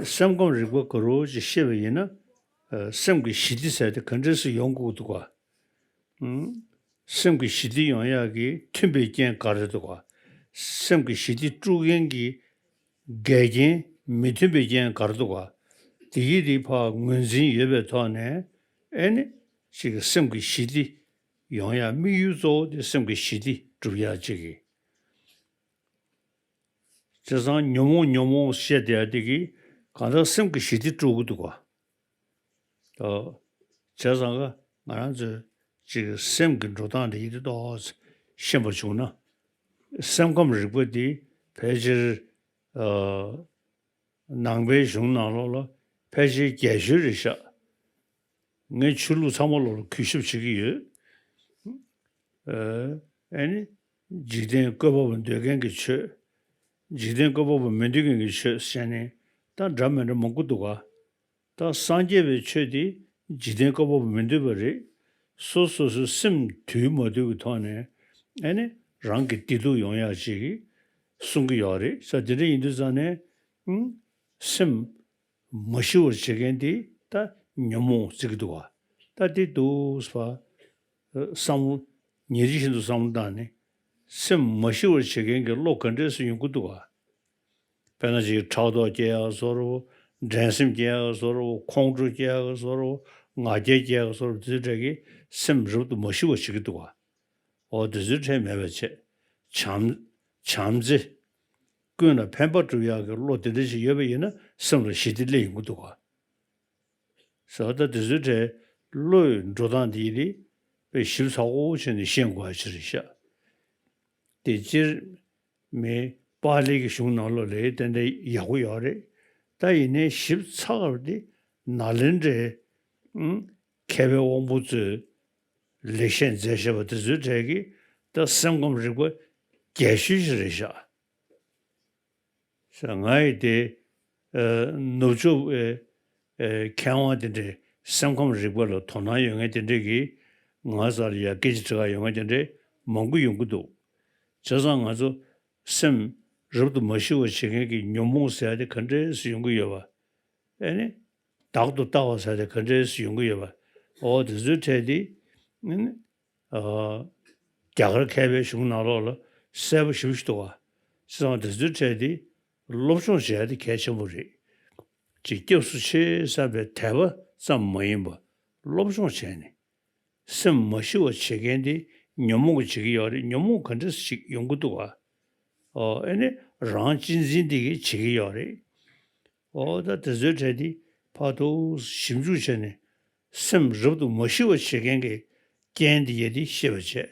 སེམས་ཁམས་རིག་པ་ག་རེ་ཅིག་ཤེས་པ་ཡིན་ན། ཨ། སེམས་ཀྱི་ཞི་བདེ་ཟེར་དེ་ག་འདྲས་སེ་ཡོང་དགོས་འདུག་ག། ཨུམ། སེམས་ཀྱི་ཞི་བདེ་ཡོང་ཡག་གི་མཐུན་པའི་རྐྱེན་ག་རེ་འདུག་ག། སེམས་ཀྱི་ཞི་བདེ་དཀྲུག་མཁན་གྱི་འགལ་རྐྱེན་མི་མཐུན་པའི་རྐྱེན་ག་རེ་འདུག་ག། དེ་གི་དེ་ཕར་ངོས་འཛིན་ཡོད་པའི་ཐོག་ནས་ཨེ་ནི་ཅིག་སེམས་ཀྱི་ཞི་བདེ་ཡོང་ཡག་དམིགས་ཡུལ་གཙོ་བོ་དེ་སེམས་ཀྱི་ཞི་བདེ་སྒྲུབ་ཡག་ཅིག་གི། བྱས་ཙང་ཉོན་མོངས་ཉོན་མོངས་བཤད་བསྡད་ཡ་དེ་གིས་གང་ལྟར་སེམས་ཀྱི་ཞི་བདེ་དཀྲུག་གི་འདུག་ག། ཨོ། བྱས་ཙང་ང་རང་ཚོས་ཅིག་སེམས་ཀྱི་འགྲོ་སྟངས་དེ་ཡིད་དུ་ཏོག་ཙམ་ཤེས་པ་བྱུང་ན། སེམས་ཁམས་རིག་པ་འདི་ཕལ་ཆེར། ཨ། ནང་པའི་གཞུང་ནང་ལོགས་ལ་ཕལ་ཆེར་རྒྱལ་ཤོས་རེད་ཤག། ངས་ཆོས་ལུགས་ཚང་མ་ལོགས་ལ་གུས་ཞབས་བྱེད་ཀྱི་ཡོད། ཨ། ཨེ་ནི། འཇིག་རྟེན་བཀོད་པ་པོ་འདོད་མཁན་གྱི་ཆོས། འཇིག་རྟེན་བཀོད་པ་པོ་མི་འདོད་མཁན་གྱི་ཆོས་བྱས་ནས་ད་འདྲ་མི་འདྲ་མང་པོ་འདུག་ག། ད་སངས་རྒྱས་པའི་ཆོས་དེ་འཇིག་རྟེན་བཀོད་པ་པོ་མི་འདོད་པ་རེད། སོ་སོ་སོའི་སེམས་དུལ་མ་དུལ་གྱི་ཐོག་ནས་ཨེ་ནི་རང་གི་བདེ་སྡུག་ཡོང་ཡག་ཅིག་གསུང་གི་ཡོད་རེད་ཟེར། དེ་འདྲ་ཡིན་དུས་ཙང་ནས། ཨུམ། སེམས་མ་ཞི་བར་བྱེད་མཁན་དེ་ད་ཉོན་མོངས་བརྩི་གི་འདུག་ག། ད་དེ་འདུག་ཟེར་བ། བསམ་བློ་ཉིན་རེ་བཞིན་དུ་བསམ་བློ་བཏང་ནས་སེམས་མ་ཞི་བར་བྱེད་མཁན་གྱི་བློ་ག་འདྲས་སུ་ཡོང་གི་འདུག་ག། དཔེར་ན་ཅིག་ཕྲག་དོག་སྐྱེ་ཡག་བཟོ་འདྲ་བོ། འགྲན་སེམས་སྐྱེ་ཡག་བཟོ་འདྲ་བོ། ཁོང་ཁྲོ་སྐྱེ་ཡག་བཟོ་འདྲ་བོ། ང་རྒྱལ་སྐྱེ་ཡག་བཟོ་འདྲ་བོ། དེ་ཚོའི་གྲས་ཀྱིས་སེམས་རབ་ཏུ་མ་ཞི་བར་བྱེད་ཀྱི་འདུག་ག། འོ། དེ་ཚོའི་གྲས་མེད་པ་བྱས། བྱམས། བྱམས་བརྩེ། ཀུན་ལ་ཕན་པ་སྒྲུབ་ཡག་གི་བློ་དེ་འདྲ་ཞིག་ཡོད་པ་ཡིན་ན་སེམས་ལ་ཞི་བདེ་སླེབས་ཡོང་གི་འདུག་ག། ཟེར་བ། ད་དེ་ཚོའི་གྲས་བློའི་འགྲོ་སྟངས་དེ་ཡིན་དེ་དཔེ་ཞིབ་ཚགས་པོ་བྱས་ནས་ཤེས་དགོས་པ་ཅིག་རེད་ཤག། དེ་སྤྱིར་མི་པཱ་ལི་གི་གཞུང་ནང་ལོགས་ལ་ཏན་ཏན་ཡག་པོ་ཡོད་རེད། ད་ཡིན་ནའི་ཞིབ་ཚགས་པ་དེ་ནཱ་ལེནྡྲའི། ཨུམ། མཁས་པའི་དབང་པོ་ཚོས་ལེགས་བཤད་མཛད་བཞག་པ་དེ་ཚོའི་གྲས་ཀྱིས་ད་སེམས་ཁམས་རིག་པ་རྒྱལ་ཤོས་ཤིག་རེད་ཤག། ཟེར། ང་ཡི་དེ། ཨ། ནུབ་ཕྱོགས་པའི། ཨ། མཁས་དབང་དེ་འདྲས་སེམས་ཁམས་རིག་པ་ལ་དོ་སྣང་ཡོད་མཁན་དེ་འདྲས་ཀྱིས་ང་རྩ་ལ་ཡ་སྐད་ཆ་དྲི་ག་ཡོང་མཁན་དེ་འདྲས་མང་པོ་ཡོང་གི་འདུག། བྱས་ཙང་ང་ཚོ་སེམས་རབ་ཏུ་མ་ཞི་བར་བྱེད་མཁན་གྱི་ཉོན་མོངས་ཟེར་ཡ་དེ་ག་འདྲས་སུ་ཡོང་གི་ཡོད་པ། ཨེ་ནི། བདག་ཏུ་ལྟ་བ་ཟེར་ཡ་དེ་ག་འདྲས་སུ་ཡོང་གི་ཡོད་པ། འོ། དེ་ཚོའི་གྲས་དེ། ཨེ་ནི། ཨ། རྒྱ་གར་མཁས་པའི་གཞུང་ནང་ལོགས་ལ་གསལ་པོ་ཞེ་པོ་ཞིག་འདུག་ག། བྱས་ཙང་དེ་ཚོའི་གྲས་དེ་སློབ་སྦྱོང་བྱེད་ཡ་དེ་གལ་ཆེན་པོ་རེད། ཅིག་སྐྱབས་སུ་མཆི་བསམ་པའི་དད་པ་ཙམ་མ་ཡིན་པ། སློབ་སྦྱོང་བྱས་ནས་སེམས་མ་ཞི་བ་བྱེད་མཁན་དེ་ཉོན་མོངས་ཀྱིས་བྱེད་ཀྱི་ཡོད་རེད། ཉོན་མོངས་ག་འདྲ་ཞིག་ཡོང་གི་འདུག་ག། ཨོ། ཨེ་ནི་རང་གཅེས་འཛིན་དེ་གིས་བྱེད་ཀྱི་ཡོད་རེད། ཨོ། ད་དེ་ཚོའི་གྲས་དེ་ཕར་ཏོག་ཙམ་ཞིབ་འཇུག་བྱས་ནས་སེམས་རབ་ཏུ་མ་ཞི་བ་བྱེད་མཁན་གྱི་རྐྱེན་དེ་ཡ་དེ་ཤེས་པ་བྱས།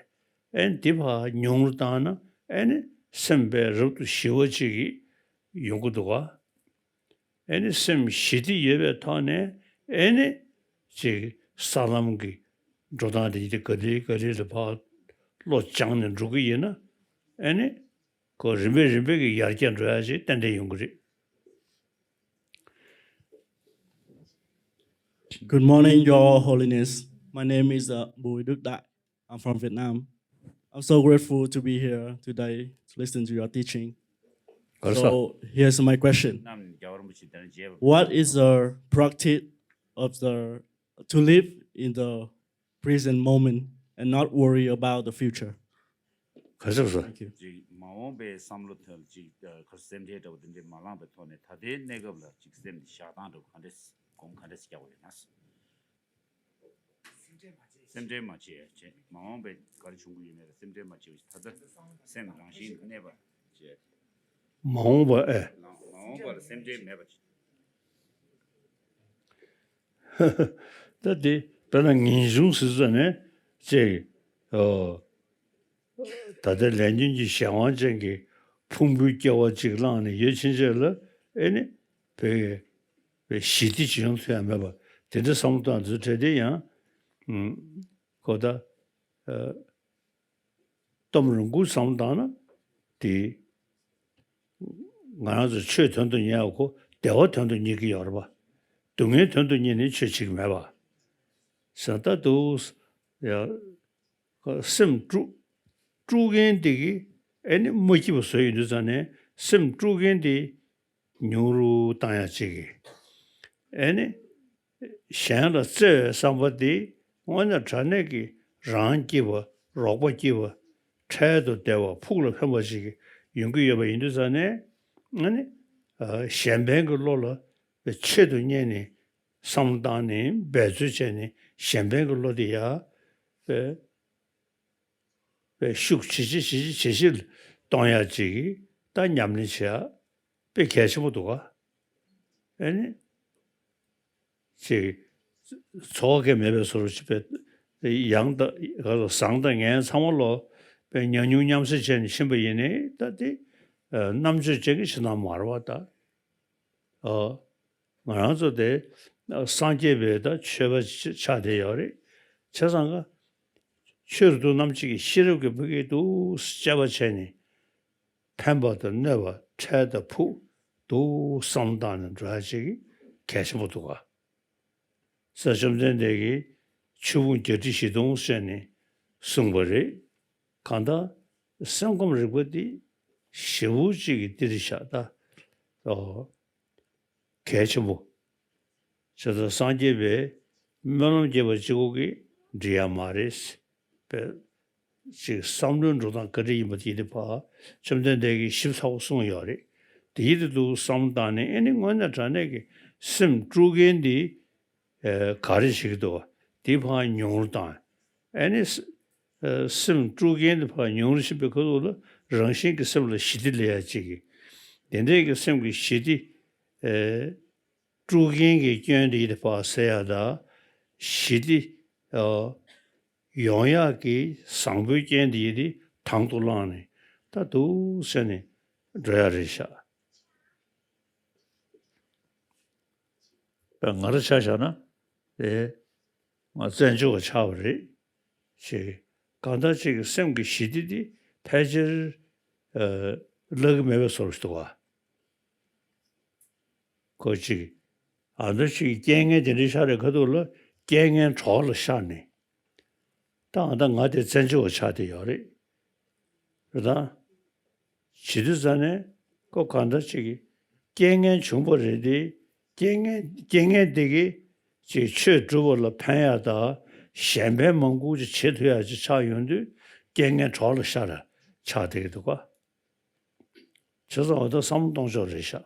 ཨེ་ནི་དེ་ཕར་ཉུང་རུ་བཏང་ན་ཨེ་ནི་སེམས་དཔེ་རབ་ཏུ་ཞི་བ་ཅིག་གི་ཡོང་གི་འདུག་ག། ཨེ་ནི་སེམས་ཞི་བདེ་ཡོད་པའི་ཐོག་ནས་ཨེ་ནི་ཅིག་ས་ལམ་གྱི་འགྲོ་སྟངས་དེ་ཡི་དེ་ག་ལེ་ག་ལེ་ལ་ཕར་བློ་སྦྱངས་ནས་འགྲོ་གི་ཡིན་ན། ཨེ་ནི་ཁོ་རིམ་པས་རིམ་པས་ཀྱི་ཡར་རྒྱས་འགྲོ་ཡ་ཅིག་ཏན་ཏན་ཡོང་གི་རེད། Good morning, Your Holiness. My name is uh, Bui Duk Dai. I'm from Vietnam. I'm so grateful to be here today to listen to your teaching. So here's my question. What is the practice of the to live in the present moment and not worry about the future? Thank you. ཅིག་མ་འོངས་པའི་བསམ་བློ་ཐོག་ཅིག་ཁ་སེམས་ཁྲལ་འདྲ་བོ་དེ་འདྲས་མ་བསླངས་པའི་ཐོག་ནས་ད་ལྟའི་གནས་སྐབས་ལ་ཅིག་སེམས་བཞག་སྟངས་འདྲ་བོ་ག་འདྲས་སྒོམ་ག་འདྲས་རྒྱག་དགོས་ཡོད་ན། སེམས་ཁྲལ་མ་བྱེད་བྱེད། མ་འོངས་པའི་ག་རེ་བྱུང་གི་ཡོད་མེད་ལ་སེམས་ཁྲལ་མ་བྱེད་པ་ཞིག། ད་ལྟ་སེམས་རང་བཞིན་གནས་པ་བྱེད། མ་འོངས་པ་ཨེ། མ་འོངས་པ་ལ་སེམས་ཁྲལ་མེད་པ་བྱེད། ད་དེ་དཔེར་ན་ངེས་འབྱུང་ཟེར་ཙ་ནས་ཅིག། ཨོ། ད་ལྟའི་ལས་ཉོན་གྱི་གཞན་དབང་ཅན་གྱི་ ཕུང་པོའི་སྐྱེ་བ་གཅིག་བླངས་ནས་ཡོད་ཕྱིན་ཆད་ལ་ཨེ་ནི་བོད་བོད་ཞི་བདེ་ཅིག་ཡོང་ཐུབ་ཡ་མེད་པ་དེ་འདྲ་བསམ་བློ་བཏང་དུས་གྲས་དེ་ཡང་ཨུམ་ཁོ་ད་ཨ་སྟོབས་རང་འགུལ་བསམ་བློ་བཏང་ན་དེ་ང་རང་ཚོ་ཆོས་དོན་དུ་གཉེར་བ་ཁོ་བདེ་བ་དོན་དུ་གཉེར་གྱི་ཡོད་རེད་པ། སྡུག་བསྔལ་དོན་དུ་གཉེར་ནས་ཆོས་བྱེད་ཀྱི་མེད་པ། ཟེར་ད་འདུག་ཡ། སེམས་དཀྲུག་དཀྲུག་མཁན་དེ་གིས་ཨེ་ནི་མ་སྐྱིད་པ་བཟོས་ཡོང་དུས་ཙང་ནས་སེམས་དཀྲུག་མཁན་དེ་ཉུང་རུ་བཏང་ཡ་གཅིག་གིས། ཨེ་ནི་གཞན་ལ་བརྩེ་བའི་བསམ་པ་དེ་དངོས་གནས་དྲང་གནས་ཀྱི་རང་སྐྱིད་པ་རོགས་པ་སྐྱིད་པ་འཕྲལ་དུ་བདེ་བ་ཕུགས་ལ་ཕན་པ་ཞིག་ཡོང་གི་ཡོད་པ་ཡིན་དུས་ཙང་ནས་ཨེ་ནི་གཞན་ཕན་གྱི་བློ་ལ་ཆེད་དུ་གཉེར་ནས་བསམ་བློ་བཏང་ནས་འབད་རྩོལ་བྱས་ནས་གཞན་ཕན་གྱི་བློ་དེ་ཡར་དཔེ་དཔེ་ཤུགས་ཇེ་ཆེ་ཇེ་ཆེ་ཇེ་ཆེར་གཏོང་ཡག་ཅིག་ད་ཉམས་ལེན་བྱེད་ཡག་དཔེ་གལ་ཆེན་པོ་འདུག་ག་ཨེ་ནི་ཅིག་འཚོ་བ་གས་མེད་པའི་བཟོ་འདྲ་ཅིག་དཔེ་ཡང་དང་ག་ཚོད་བཟང་དང་ངན་ཚང་མ་ལོ་དཔེ་ཉམས་མྱོང་མཉམ་བསྲེས་བྱས་ནས་ཕྱིན་པ་ཡིན་ནའི་ད་དེ་རྣམ་དཔྱོད་ཅན་གྱི་ཕྱི་ནང་མ་རེད་པ་ད། ཨོ། ང་རང་ཚོ་དེ་སངས་རྒྱས་པའི་ད་ཆོས་པ་ཆགས་བསྡད་ཡོད་རེད། བྱས་ཙང་ཀ་ཆོས་རེ་འདུག་རྣམ་དཔྱོད་ཀྱི་ཤེས་རབ་ཀྱི་ཕ་གིར་འདུག་དཔྱད་པ་བྱས་ནས་ཕན་པ་དང་གནོད་པ་འཕྲལ་དང་ཕུགས་འདུག་བསམ་བློ་བཏང་ནས་འགྲོ་ཡ་ཅིག་གལ་ཆེན་པོ་འདུག་ག་ས་བཅོམ་ལྡན་འདས་ཀྱིས་ཆོས་ཕུང་བརྒྱད་ཁྲི་བཞི་སྟོང་བཤད་ནས་གསུངས་པ་རེད། གང་ལྟར་སེམས་ཁམས་རིག་པ་འདི་ཞེ་པོ་ཅིག་གི་འདི་རེད་ཤག་ད། ཨོ། གལ་ཆེན་པོ། བྱས་ཙང་སངས་རྒྱས་པའི་སྨོན་ལམ་རྒྱས་པ་གཅིག་པོ་གིས་འགྲིག་ཡ་མ་རེད། པས་ཅིག་བསམ་བློའི་འགྲོ་སྟངས་ག་འདྲ་ཡིན་པ་དེ་ཡིན་དུས་ཕར་བཅོམ་ལྡན་འདས་ཀྱིས་ཞིབ་ཚགས་པོ་གསུངས་ཡོད་རེད། དེ་ཡིན་དུས་འདུག་བསམ་བློ་བཏང་ནས་ཨེ་ནི་དངོས་གནས་དྲང་གནས་ཀྱི་སེམས་དཀྲུག་མཁན་འདི་ཨེ་ག་རེ་བྱེད་ཀྱི་འདུག་བ། དེ་ཕར་ཉུང་རུ་བཏང་། ཨེ་ནི་ཨེ་སེམས་དཀྲུག་མཁན་དེ་ཕར་ཉུང་རུ་ཕྱིན་པའི་ཁ་ཐུག་ལ་རང་བཞིན་གྱི་སེམས་ལ་ཞི་བདེ་སླེབས་ཡ་གཅིག་གིས། དེ་འདྲའི་གི་སེམས་ཀྱི་ཞི་བདེ་ཨེ་དཀྲུག་མཁན་གྱི་སྐྱོན་དེ་ཡིན་དེ་ཕར་སེལ་ཡ་དང་། ཞི་བདེ་ཨ་ཡོང་ཡག་གི་བཟང་པོའི་རྐྱེན་དེ་ཡིན་དེ་དང་དུ་བླངས་ནས་ད་འདུག་ཟེར་ནས་འགྲོ་ཡ་རེད་ཤག་ང་རང་ཆ་བཞག་ན་དེ་ང་བཙན་བྱོལ་བ་ཆགས་པ་རེད། ཅེས་གང་ལྟར་ཅིག་གི་སེམས་ཀྱི་ཞི་བདེ་འདི་ཕལ་ཆེར་ཨ་བརླག་གི་མེད་པའི་བཟོ་འདྲ་ཞིག་འདུག་ག་ཁོ་ཅིག་ཨ་མདོ་ཅིག་རྐྱེན་ངན་དེ་འདྲའི་ཤར་རེ་ཁ་ཐུག་ལ་རྐྱེན་ངན་གྲོགས་ལ་ཤར་ནས། ད་ཨ་ད་ང་དེ་བཙན་བྱོལ་བ་ཆགས་བསྡད་ཡོད་རེད། རེད་ད། བྱེད་དུས་ཙ་ནས་ཁོ་གང་འདྲ་ཅིག་གི་རྐྱེན་ངན་བྱུང་བ་རེད་དེ། རྐྱེན་ངན་རྐྱེན་ངན་དེ་གིས་ཅིག་ཆོས་སྒྲུབ་པ་ལ་ཕན་ཡ་ད་གཞན་ཕན་མང་པོ་ཅིག་བྱེད་ཐུབ་ཡ་ཅིག་ཆགས་ཡོང་དུས་རྐྱེན་ངན་གྲོགས་ལ་ཤར་ཆགས་བསྡད་ཀྱི་འདུག་ག་བྱས་ཙང་འོ་ད་བསམ་བློ་གཏོང་ཕྱོགས་རེད་ཤག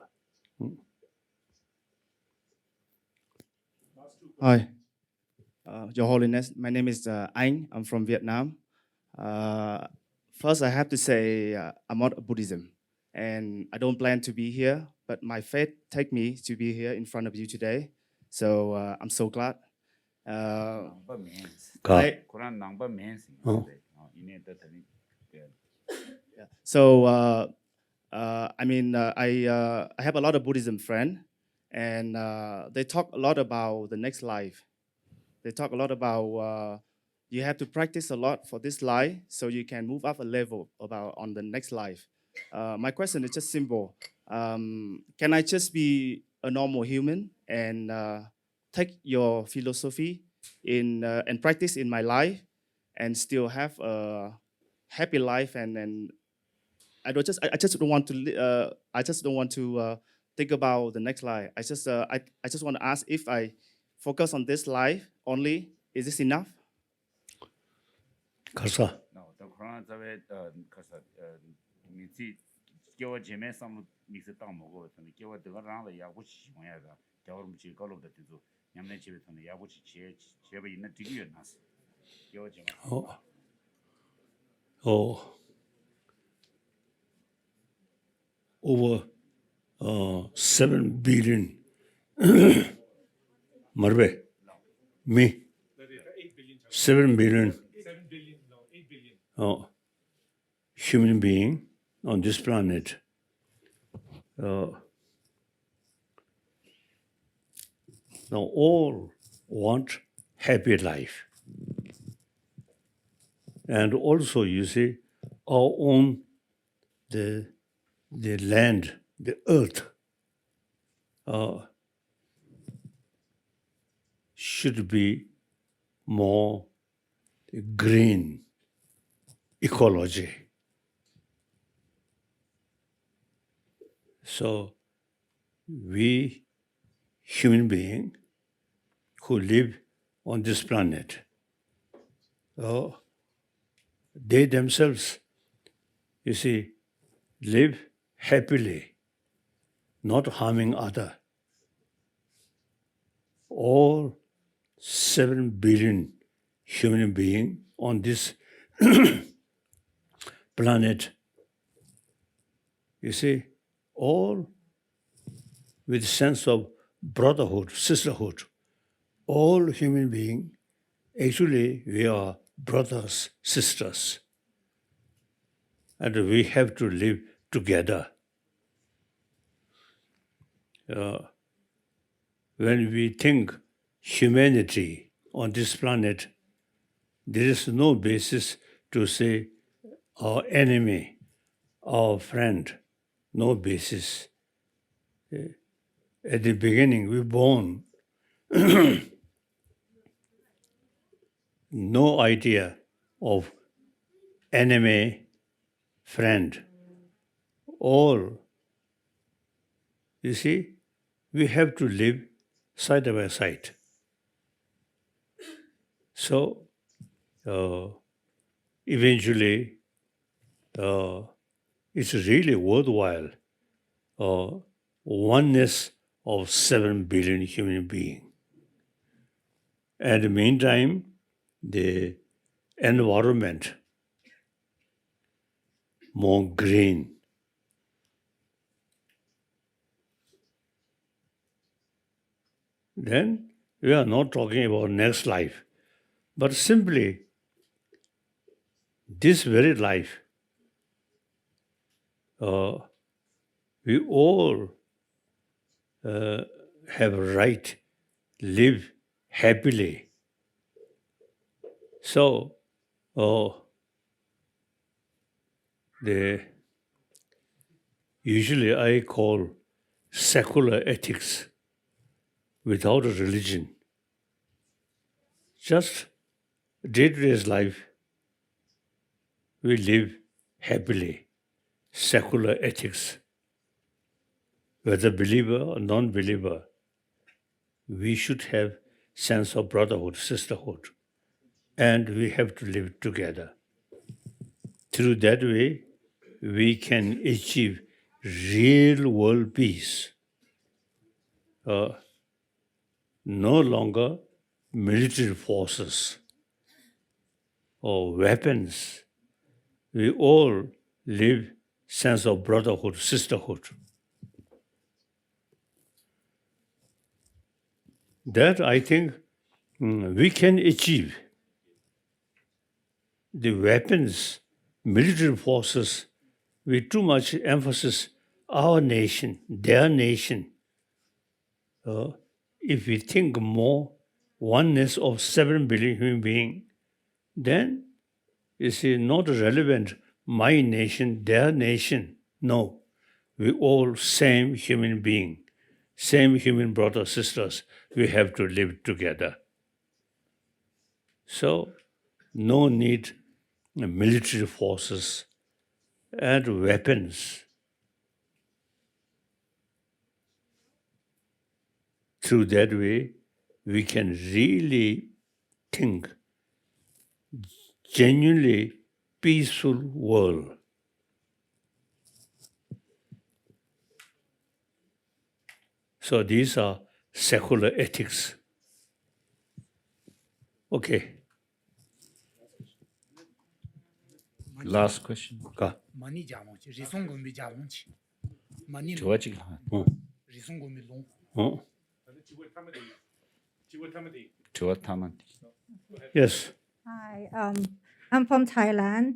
Hi, uh, Your Holiness. My name is uh, Aang. I'm from Vietnam. Uh, first, I have to say uh, I'm not a Buddhism, and I don't plan to be here, but my faith take me to be here in front of you today. So uh, I'm so glad. Uh, ནང་པ་མིན། I, ཁོ་རང་ནང་པ་མིན་ཟེར་གྱི་རེད། ཡིན་ནའི་ད་ད་ནི་དེ། yeah. So uh, uh, I mean, uh, I uh, I have a lot of Buddhism friend, and uh, they talk a lot about the next life. They talk a lot about uh, you have to practice a lot for this life so you can move up a level about on the next life. Uh, my question is just simple. Um, can I just be a normal human and uh, take your philosophy in uh, and practice in my life and still have a happy life and and I don't just I, I just don't want to li- uh, I just don't want to uh, think about the next life. I just uh, I, I just want to ask if I focus on this life only, is this enough? ག་ས། ད་ཁོ་རང་རྩ་བའི་ཁ་ས་མི་ཚེ་སྐྱེ་བ་རྗེས་མའི་བསམ་བློ་དམིགས་བསལ་བཏང་མ་དགོས་པའི་ཐོག་ནས་སྐྱེ་བ་འདི་ག་རང་ལ་ཡག་པོ་ཞིག་ཡོང་ཡ་དང་རྒྱལ་བ་རིན་པོ་ཆེའི་བཀའ་སློབ་དང་དེ་ཚོ་ཉམས་ལེན་བྱེད་པའི་ཐོག་ནས་ཡག་པོ་ཞིག་བྱས་བྱས་པ་ཡིན་ན་འགྲིག་གི་ཡོད་ན་ཟེར། སྐྱེ་བ་རྗེས་མ། ཨོ། ཨོ། over uh, seven billion མ་རེད་པས། མི་seven billion ཨོ། human being on this planet. Uh, now all want happy life. And also, you see, our own, the, the land, the earth, uh, should be more green ecology. So we human being who live on this planet, uh, they themselves, you see, live happily, not harming other. All seven billion human being on this planet, you see, all with sense of brotherhood, sisterhood. All human being, actually, we are brothers, sisters. And we have to live together. Uh, when we think humanity on this planet, there is no basis to say our enemy, our friend, no basis. Eh, at the beginning, we born, no idea of enemy, friend. All, you see, we have to live side by side. So, uh, eventually, uh, it's really worthwhile, uh, oneness of seven billion human being. At the meantime, the environment more green. Then we are not talking about next life, but simply this very life, uh, we all, uh, have right live happily. So, uh, the, usually I call secular ethics without a religion. Just day-to-day life, we live happily. Secular ethics, whether believer or non-believer, we should have sense of brotherhood, sisterhood, and we have to live together. Through that way, we can achieve real world peace. Uh, no longer military forces or weapons. We all live sense of brotherhood, sisterhood. That, I think, mm, we can achieve. The weapons, military forces, we too much emphasis our nation, their nation. Uh, if we think more oneness of seven billion human being, then it's not relevant my nation, their nation. No, we all same human being, same human brothers, sisters. We have to live together. So, no need military forces and weapons. Through that way, we can really think genuinely peaceful world. So these are secular ethics. Okay. Last question. ག་མ་ཎི་རྒྱབ་ལོངས་ཀྱི། རེ་ཟུང་དགོན་པའི་རྒྱབ་ལོངས་ཀྱི། མ་ཎི་དྲི་བ་ལོངས། གཅིག་ལྷག་ཨང་། རེ་ཟུང་དགོན་པའི་ལོངས། ཨང་། དྲི་བ་མཐའ་མ་དེ། Yes. Hi, um, I'm from Thailand.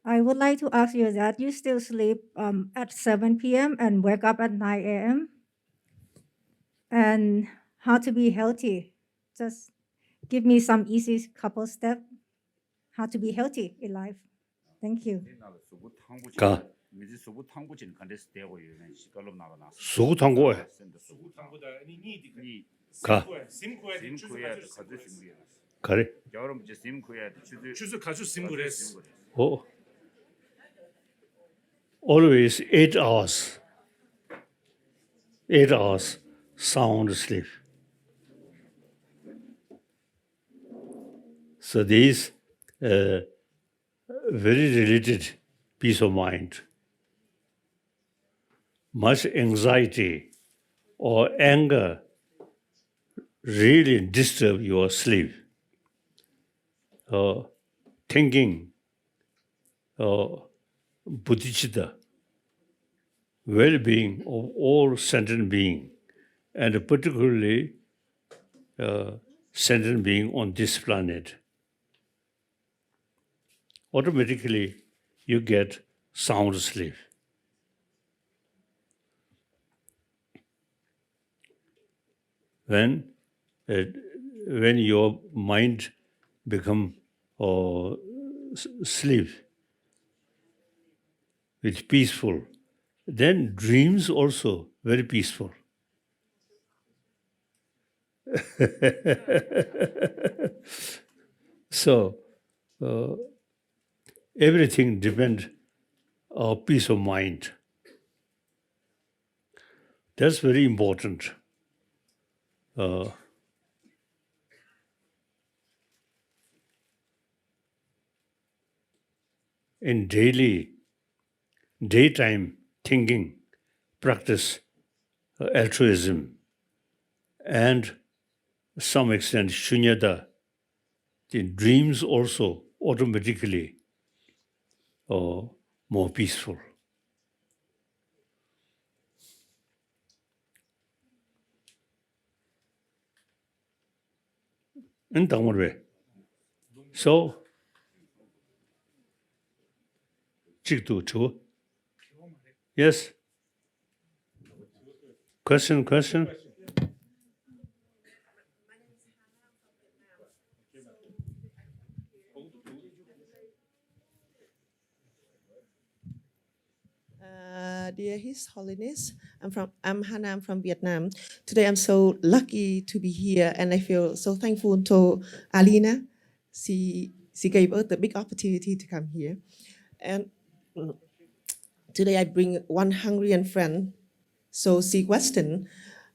I would like to ask you that you still sleep um, at seven p m and wake up at nine a m and how to be healthy. Just give me some easy couple steps how to be healthy in life. Thank you. དེ་ནང་ལ་གཟུགས་པོ་ཐང་པོ་ག་ཅིག་མི་ཚེ་གཟུགས་པོ་ཐང་པོ་ཅིག་ག་འདྲས་བསྡད་དགོས་ཡོད་མེད་ཞིག་བཀའ་སློབ་གནང་རོགས་གནང་། གཟུགས་པོ་ཐང་པོ་ཨེ། སེམས་དང་གཟུགས་པོ་ཐང་པོ་དང་ཨ་ནི་གཉིད་དེ་ག་གཉིད། ག་ཟིམ་དགོས་ཡ་དེ་ཆུ་ཚོད་ག་ཚོད་ཟིམ་དགོས་ཡ། ག་རེ། རྒྱལ་བ་རིན་པོ་ཆེ་ཟིམ་དགོས་ཡ་དེ་ཆུ་ཚོད་ཆུ་ཚོད་ག་ཚོད་ཟིམ་དགོས་རེད། ཟིམ་དགོས་རེད། ཨོ། Always eight hours. Eight hours sound sleep. So these uh, very related peace of mind. Much anxiety or anger really disturb your sleep. Uh, thinking, uh, bodhicitta, well-being of all sentient being, and particularly uh, sentient being on this planet. Automatically you get sound sleep. When uh, when your mind become uh, sleep with peaceful, then dreams also very peaceful. So uh, everything depends on peace of mind. That's very important. Uh, in daily daytime thinking, practice uh, altruism, and some extent shunyata, the dreams also automatically uh, more peaceful. ཨིན་དང་མོར་བས། So གཅིག་ཏུ་དྲི་བ། Yes. Question, question. Uh, dear His Holiness, I'm from I'm Hannah. I'm from Vietnam. Today I'm so lucky to be here, and I feel so thankful to Alina. She she gave us the big opportunity to come here, and mm, today I bring one Hungarian friend. So she Western.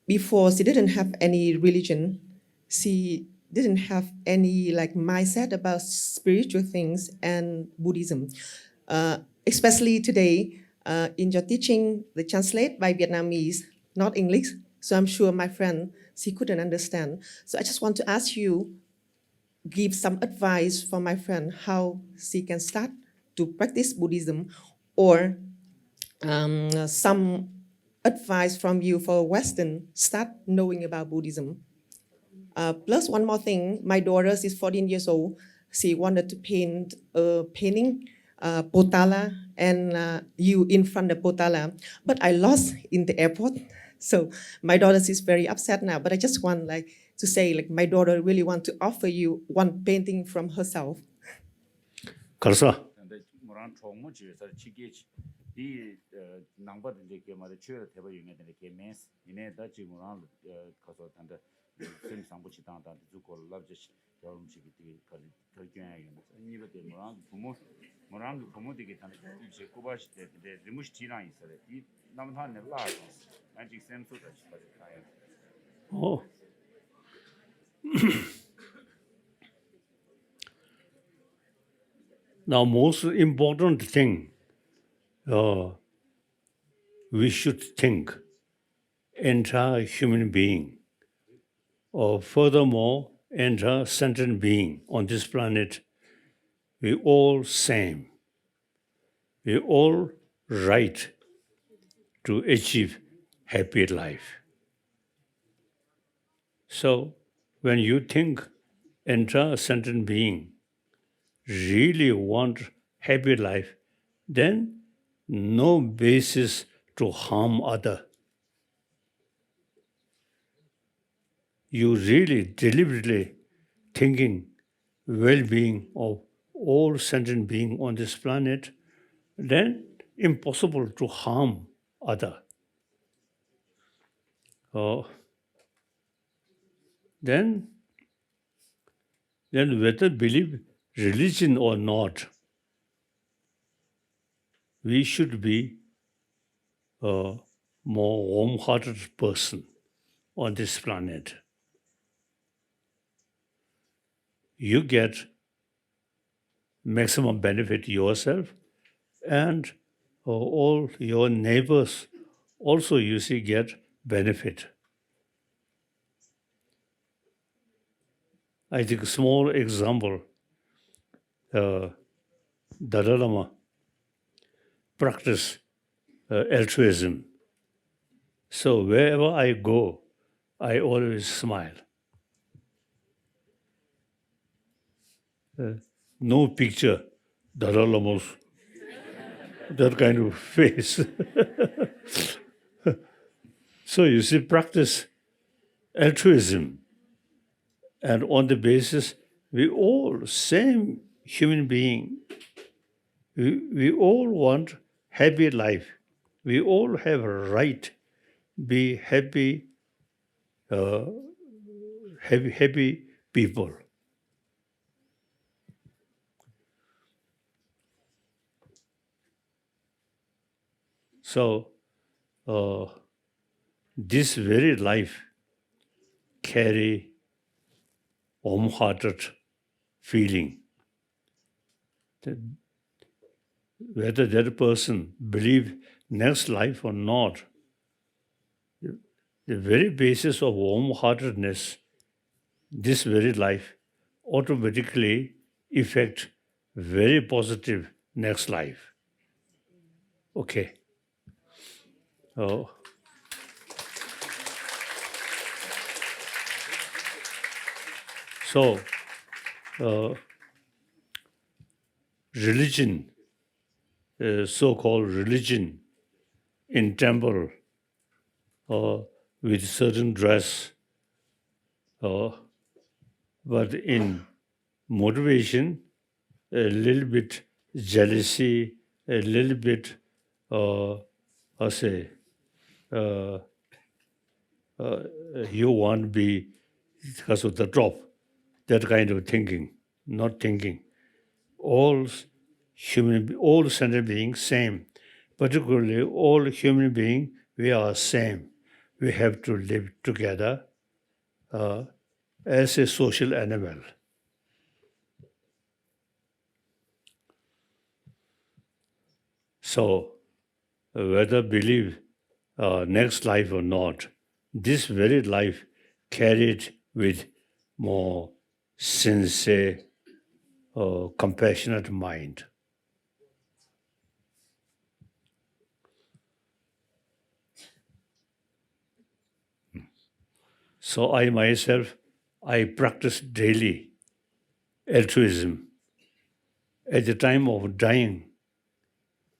Before she didn't have any religion. She didn't have any like mindset about spiritual things and Buddhism. Uh, especially today, uh, in your teaching, the translate by Vietnamese, not English. So I'm sure my friend she couldn't understand. So I just want to ask you, give some advice for my friend how she can start to practice Buddhism, or um, some advice from you for Western start knowing about Buddhism. Uh, plus one more thing, my daughter, she's fourteen years old. She wanted to paint a painting, uh, Potala, and uh, you in front of Potala, but I lost in the airport. So my daughter is very upset now. But I just want like to say, like, my daughter really want to offer you one painting from herself. གར་ས། ད་ལྟ་མོ་རང་གྲོགས་མོ་བྱོས་སར་ཕྱི་རྒྱལ་ཆེ་དེ་ནང་པ་དེ་འདྲའི་གས་མ་རེད། ཆོས་ལ་དད་པ་ཡོད་མཁན་དེ་འདྲ་གས་མེད། ཡིན་ནའི་ད་ཅིག་མོ་རང་ལ་ཁ་སོ་ད་ལྟ་སེམས་བཟང་པོ་བྱེད་སྟངས་དང་དེ་ཚོའི་སྐོར་ལ་བསླབ་བྱ་ཞིག་རྒྱལ་བ་རིན་པོ་ཆེ་གིས་དེ་ག་རེ་ག་རེ་སྐྱོན་ཡ་ཡོད་ན། གཉིས་པ་དེ་མོ་རང་གི་བུ་མོ་མོ་རང་གི་བུ་མོ་དེ་གིས་ད་ལྟ་སྐུ་ཞབས་སྐུ་པར་ཞིག་དེ་དེ་འདྲའི་རི་མོ་ཞིག་བྲིས་རང་ཡིན་ས་རེད། དེ་གནམ་ཐང་ནས་བརླག་སོང་། ང་ཅིག་སེམས་གསོ་ད་ཞིག་པ་རེད་ད་ཡང་། ཨོ། Now, most important thing, uh, we should think entire human being, or furthermore, entire sentient being on this planet, we all same. We all right to achieve happy life. So, when you think entire sentient being really want happy life, then no basis to harm other. You really deliberately thinking well-being of all sentient being on this planet, then impossible to harm other. Uh, then, then whether believe religion or not, we should be a more warm-hearted person on this planet. You get maximum benefit yourself, and uh, all your neighbors also, you see, get benefit. I think small example, uh, Dalai Lama practice uh, altruism. So wherever I go, I always smile. Uh, no picture, Dalai Lama's, that kind of face. So you see, practice altruism. And on the basis, we all same human being. We, we all want happy life. We all have a right be happy, uh, happy, happy people. So, uh, this very life carry warm-hearted feeling. The, whether that person believe next life or not, the very basis of warm-heartedness, this very life automatically affect very positive next life. Okay. Oh. So, uh, religion, uh, so-called religion in temple, uh, with certain dress, uh, but in motivation, a little bit jealousy, a little bit, uh, I say, uh, uh, you want to be because of the top, that kind of thinking, not thinking. All human, all sentient beings same. Particularly all human beings, we are same. We have to live together, uh, as a social animal. So, whether believe, uh, next life or not, this very life carried with more sincere, uh, compassionate mind. So I myself, I practice daily altruism. At the time of dying,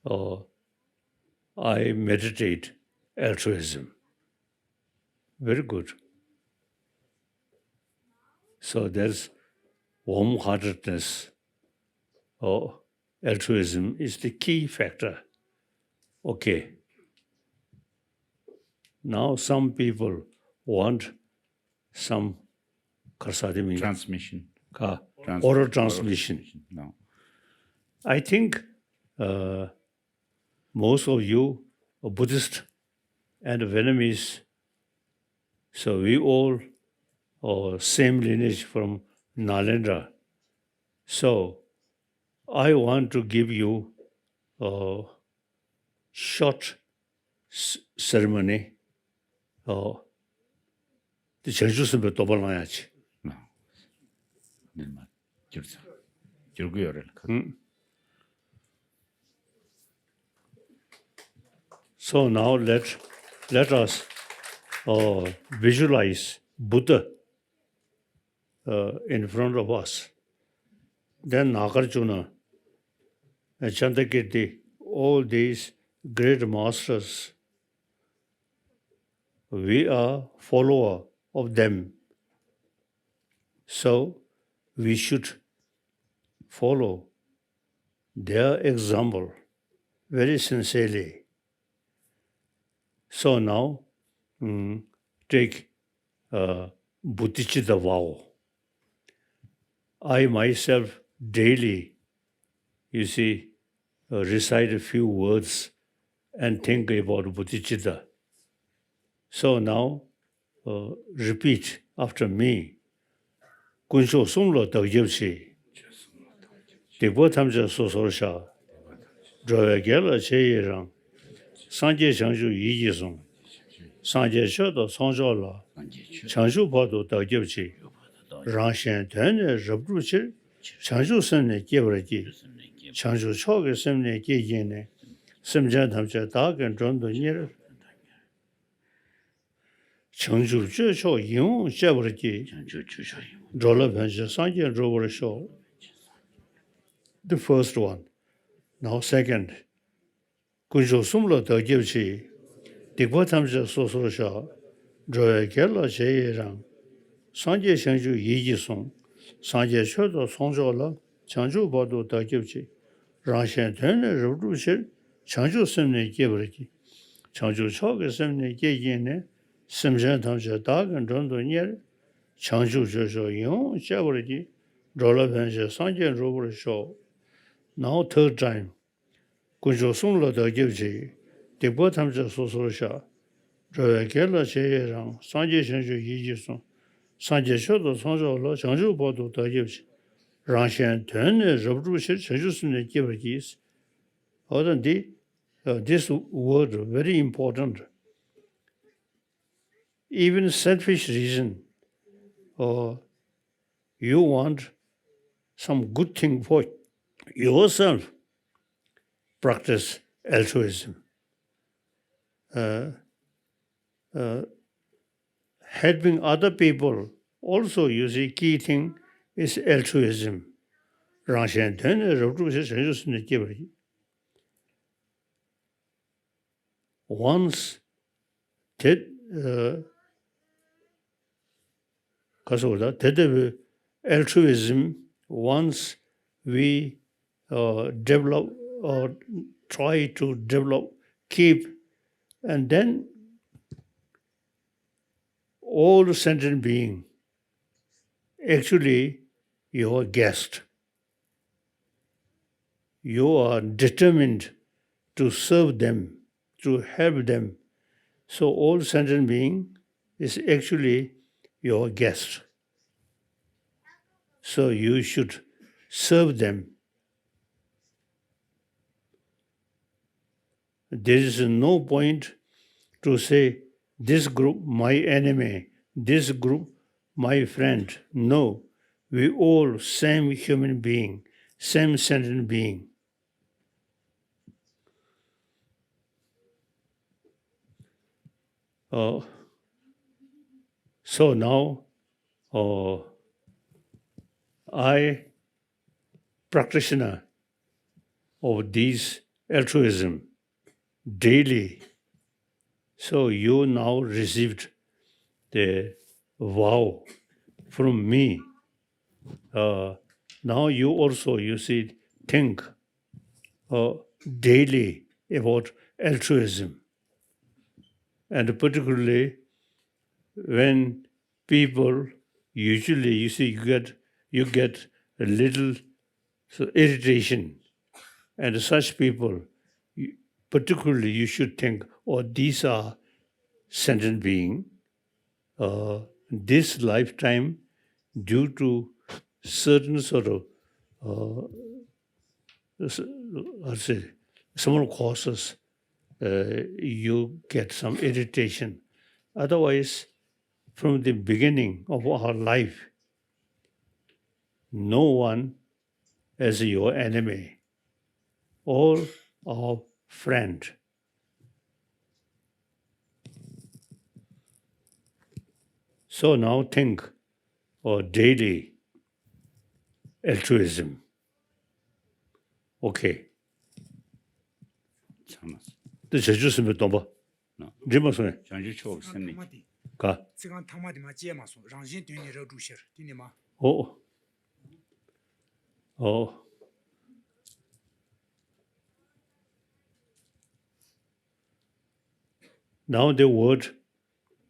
uh, I meditate altruism. Very good. So there's warm-heartedness. Oh, altruism is the key factor. Okay. Now some people want some, ག་རེ་ཟེར་དེ་མིན། Transmission. ག Trans- oral transmission. No. I think, uh, most of you are Buddhist and Vietnamese, so we all are same lineage from Nalanda. So I want to give you a short s- ceremony. ཨོ། དེ་བྱང་ཆུབ་སེམས་དཔའི་སྡོམ་པ་བླང་ཡག་ཅིག་འདིར་མ་བསྒྱུར་ཚར། བསྒྱུར་གི་ཡོད་རེད་ལ། ཧུམ། So now let, let us, uh, visualize Buddha, uh, in front of us. Then ནཱ་གར་ཇུ་ན། ཨ། ཅནྡ་ཀིརྟི། all these great masters. We are follower of them. So we should follow their example very sincerely. So now, mm, take uh, Bodhicitta vow. I myself daily, you see, uh, recite a few words and think about Bodhicitta. So now, uh, repeat after me. དཀོན་མཆོག་གསུམ་ལ་བདག་སྐྱབས་མཆི། སྡིག་པ་ཐམས་ཅད་སོ་སོར་བཤགས། འགྲོ་བའི་དགེ་ལ་རྗེས་ཡི་རང་། སངས་རྒྱས་བྱང་ཆུབ་ཡིད་ཀྱིས་བཟུང་། སངས་རྒྱས་ཆོས་དང་ཚོགས་མཆོག་ལ། བྱང་ཆུབ་བར་དུ་བདག་སྐྱབས་མཆི། རང་གཞན་དོན་ནི་རབ་བསྒྲུབ་ཕྱིར། བྱང་ཆུབ་སེམས་ནི་བསྐྱེད་པར་བགྱི། བྱང་ཆུབ་མཆོག་གི་སེམས་ནི་བསྐྱེད་བགྱིས་ནས། སེམས་ཅན་ཐམས་ཅད་བདག་གིས་མགྲོན་དུ་གཉེར། བྱང་ཆུབ་སྤྱོད་མཆོག་ཡིད་འོང་སྤྱད་པར་བགྱི། བྱང་ཆུབ་སྤྱོད་མཆོག་ཡིད་འོང་། འགྲོ་ལ་ཕན་ཕྱིར་སངས་རྒྱས་འགྲུབ་པར་ཤོག The first one. Now second. དཀོན་མཆོག་གསུམ་ལ་བདག་སྐྱབས་མཆི། སྡིག་པ་ཐམས་ཅད་སོ་སོར་བཤགས། འགྲོ་བའི་དགེ་ལ་རྗེས་ཡི་རང་། སངས་རྒྱས་བྱང་ཆུབ་ཡིད་ཀྱིས་བཟུང་། སངས་རྒྱས་ཆོས་དང་ཚོགས་མཆོག་ལ། བྱང་ཆུབ་བར་དུ་བདག་སྐྱབས་མཆི། རང་གཞན་དོན་ནི་རབ་བསྒྲུབ་ཕྱིར། བྱང་ཆུབ་སེམས་ནི་བསྐྱེད་པར་བགྱི། བྱང་ཆུབ་མཆོག་གི་སེམས་ནི་བསྐྱེད་བགྱིས་ནས། སེམས་ཅན་ཐམས་ཅད་བདག་གིས་མགྲོན་དུ་གཉེར། བྱང་ཆུབ་སྤྱོད་མཆོག་ཡིད་འོང་སྤྱད་པར་བགྱི། འགྲོ་ལ་ཕན་ཕྱིར་སངས་རྒྱས་འགྲུབ་པར་ཤོག Now third time. དཀོན་མཆོག་གསུམ་ལ་བདག་སྐྱབས་མཆི། སྡིག་པ་ཐམས་ཅད་སོ་སོར་བཤགས། འགྲོ་བའི་དགེ་ལ་རྗེས་ཡི་རང་། སངས་རྒྱས་བྱང་ཆུབ་ཡིད་ཀྱིས་བཟུང་། སངས་རྒྱས་ཆོས་དང་ཚོགས་མཆོག་ལ། བྱང་ཆུབ་བར་དུ་བདག་སྐྱབས་མཆི། རང་གཞན་དོན་ནི་རབ་བསྒྲུབ་ཕྱིར། བྱང་ཆུབ་སེམས་ནི་བསྐྱེད་པར་བགྱི། འོ་ད་འདི, uh, this word very important. Even selfish reason, or you want some good thing for yourself, practice altruism. Uh, uh, helping other people also, you see, key thing is altruism. རང་གཞན་དོན་ནི་རབ་བསྒྲུབ་ཕྱིར། བྱང་ཆུབ་སེམས་ནི་བསྐྱེད་པར་བགྱི། Once དེ་ཨ་ག་སོ་ད་དེ་ལྟ་བུའི་altruism, once we uh, develop or try to develop, keep, and then all sentient being actually your guest. You are determined to serve them, to help them. So all sentient being is actually your guest. So you should serve them. There is no point to say, "This group my enemy, this group my friend." No, we all same human being, same sentient being. Uh, so now, uh, I practitioner of this altruism daily. So you now received the vow from me. Uh, now you also, you see, think uh, daily about altruism. And particularly when people, usually, you see, you get, you get a little, so, irritation. And such people, you, particularly, you should think, "Oh, these are sentient being. Uh, this lifetime, due to certain sort of, uh, s- I'll say, small causes, uh, you get some irritation." Otherwise, from the beginning of our life, no one is your enemy, all our friend. So now think of daily altruism. Okay. ཐ་མ། འདི་བྱང་ཆུབ་སེམས་དཔའི་སྡོམ་པ། ན། འགྲིག་མ་སོང་ངས། བྱང་ཆུབ་མཆོག་གི་སེམས་ནི། ཐ་མ་དེ། ག། ཚིག་རྐང་ཐ་མ་དེ་མ་བཅད་མ་སོང་། རང་གཞན་དོན་ནི་རབ་བསྒྲུབ་ཕྱིར་དེ་ནི་མ། ཨོ། ཨོ། Now the word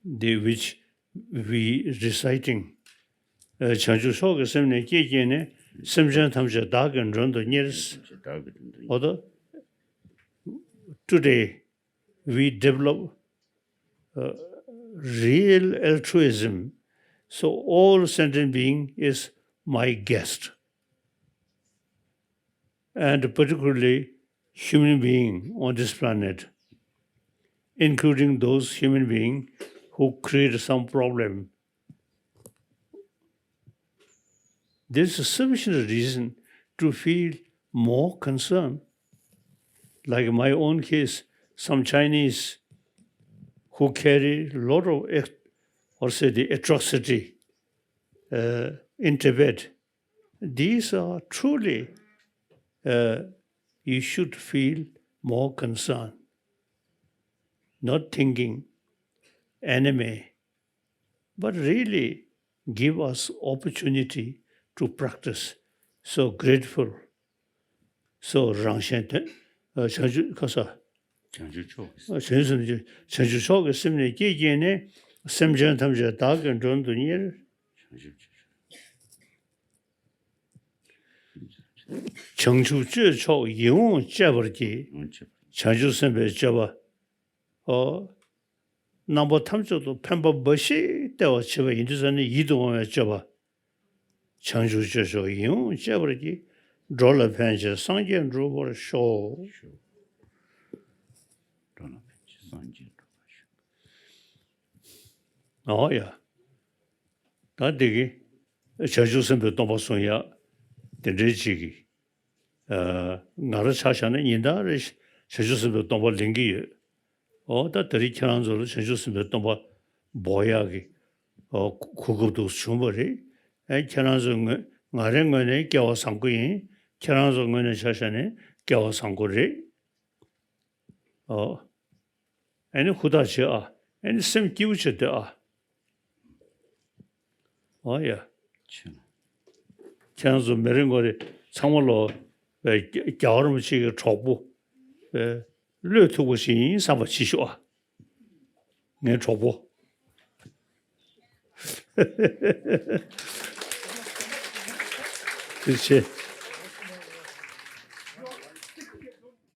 the which we reciting བྱང་ཆུབ་མཆོག་གི་སེམས་ནི་བསྐྱེད་བསྐྱེད་ནས་སེམས་ཅན་ཐམས་ཅད་བདག་གི་མགྲོན་དུ་གཉེར། སེམས་ཅན་ཐམས་ཅད་བདག་གི་མགྲོན་དུ། ཨོ་ད། Today we develop uh, real altruism. So all sentient being is my guest, and particularly human being on this planet, including those human beings who create some problem. This is sufficient reason to feel more concern. Like my own case, some Chinese who carry a lot of ex- or say the atrocity uh, in Tibet, these are truly uh, you should feel more concern. Not thinking enemy, but really give us opportunity to practice. So grateful. So རང་གཞན་དོན། བྱང་ཆུབ་ཁ་ས། བྱང་ཆུབ་མཆོག་གི། བྱང་ཆུབ་སེམས་བྱང་ཆུབ་མཆོག་གི་སེམས་ནི་བསྐྱེད་བསྐྱེད་ནས་སེམས་ཅན་ཐམས་ཅད་བདག་གི་མགྲོན་དུ་གཉེར། བྱང་ཆུབ་མཆོག་བྱང་ཆུབ་སྤྱོད་མཆོག་ཡིད་འོང་སྤྱད་པར་བགྱི། ཡིད་འོང་སྤྱད་པར། བྱང་ཆུབ་སེམས་དཔའི་སྤྱོད་པ། ཨོ། རྣམ་པ་ཐམས་ཅད་དུ་ཕན་པ་འབའ་ཞིག་སྟེར་བར་བྱེད་པ་ཡིན་དུས་ཙ་ནི་ཡིད་དུ་འོང་བའི་སྤྱོད་པ། བྱང་ཆུབ་སྤྱོད་མཆོག་ཡིད་འོང་སྤྱད་པར་བགྱི། འགྲོ་ལ་ཕན་ཕྱིར་སངས་རྒྱས་འགྲུབ་པར་ཤོག། འགྲོ་ལ་ཕན་ཕྱིར་སངས་རྒྱས་འགྲུབ་པར་ཤོག། ཨོ་ཡ། ད་འདི་གི་བྱང་ཆུབ་སེམས་དཔའི་སྡོམ་པ་སྲུང་ཡག་དེ་འདྲའི་ཅིག་གི། ཨ། ང་རང་ཆ་བཞག་ན་ཉིན་ལྟར་རེ་བྱང་ཆུབ་སེམས་དཔའི་སྡོམ་པ་ལེན་གྱི་ཡོད། ཨོ་ད་དེ་རིང་ཁྱེད་རང་ཚོ་ལ་བྱང་ཆུབ་སེམས་དཔའི་སྡོམ་པ་འབོག་ཡག་གི། ཨོ་གོ་སྐབས་འདུག་བྱུང་བ་རེད། ཨེ་ཁྱེད་རང་ཚོའི་ངོས། ང་རའི་ངོས་ནས་སྐལ་བ་བཟང་པོ་ཡིན། ཁྱེད་རང་ཚོའི་ངོས་ནས་ཆ་བཞག་ནས་སྐལ་བ་བཟང་པོ་རེད། ཨོ། ཨ་ནི་ཧུར་ཐག་བྱེད་ཨ། ཨ་ནི་སེམས་སྐྱིད་པོ་བྱེད་སྡོད་ཨ། ཨོ་ཡ། ཁྱེད་རང་ཚོ་མི་རེ་ངོ་རེ་ཚང་མ་ལོ། རྒྱལ་བ་རིན་པོ་ཆེ་གི་གྲོགས་པོ། བློས་ཐུག་པ་ཞིག་ཡིན་བསམ་པ་བྱེད་ཤོག་ཨ། ངའི་གྲོགས་པོ། ཐུགས་རྗེ་ཆེ།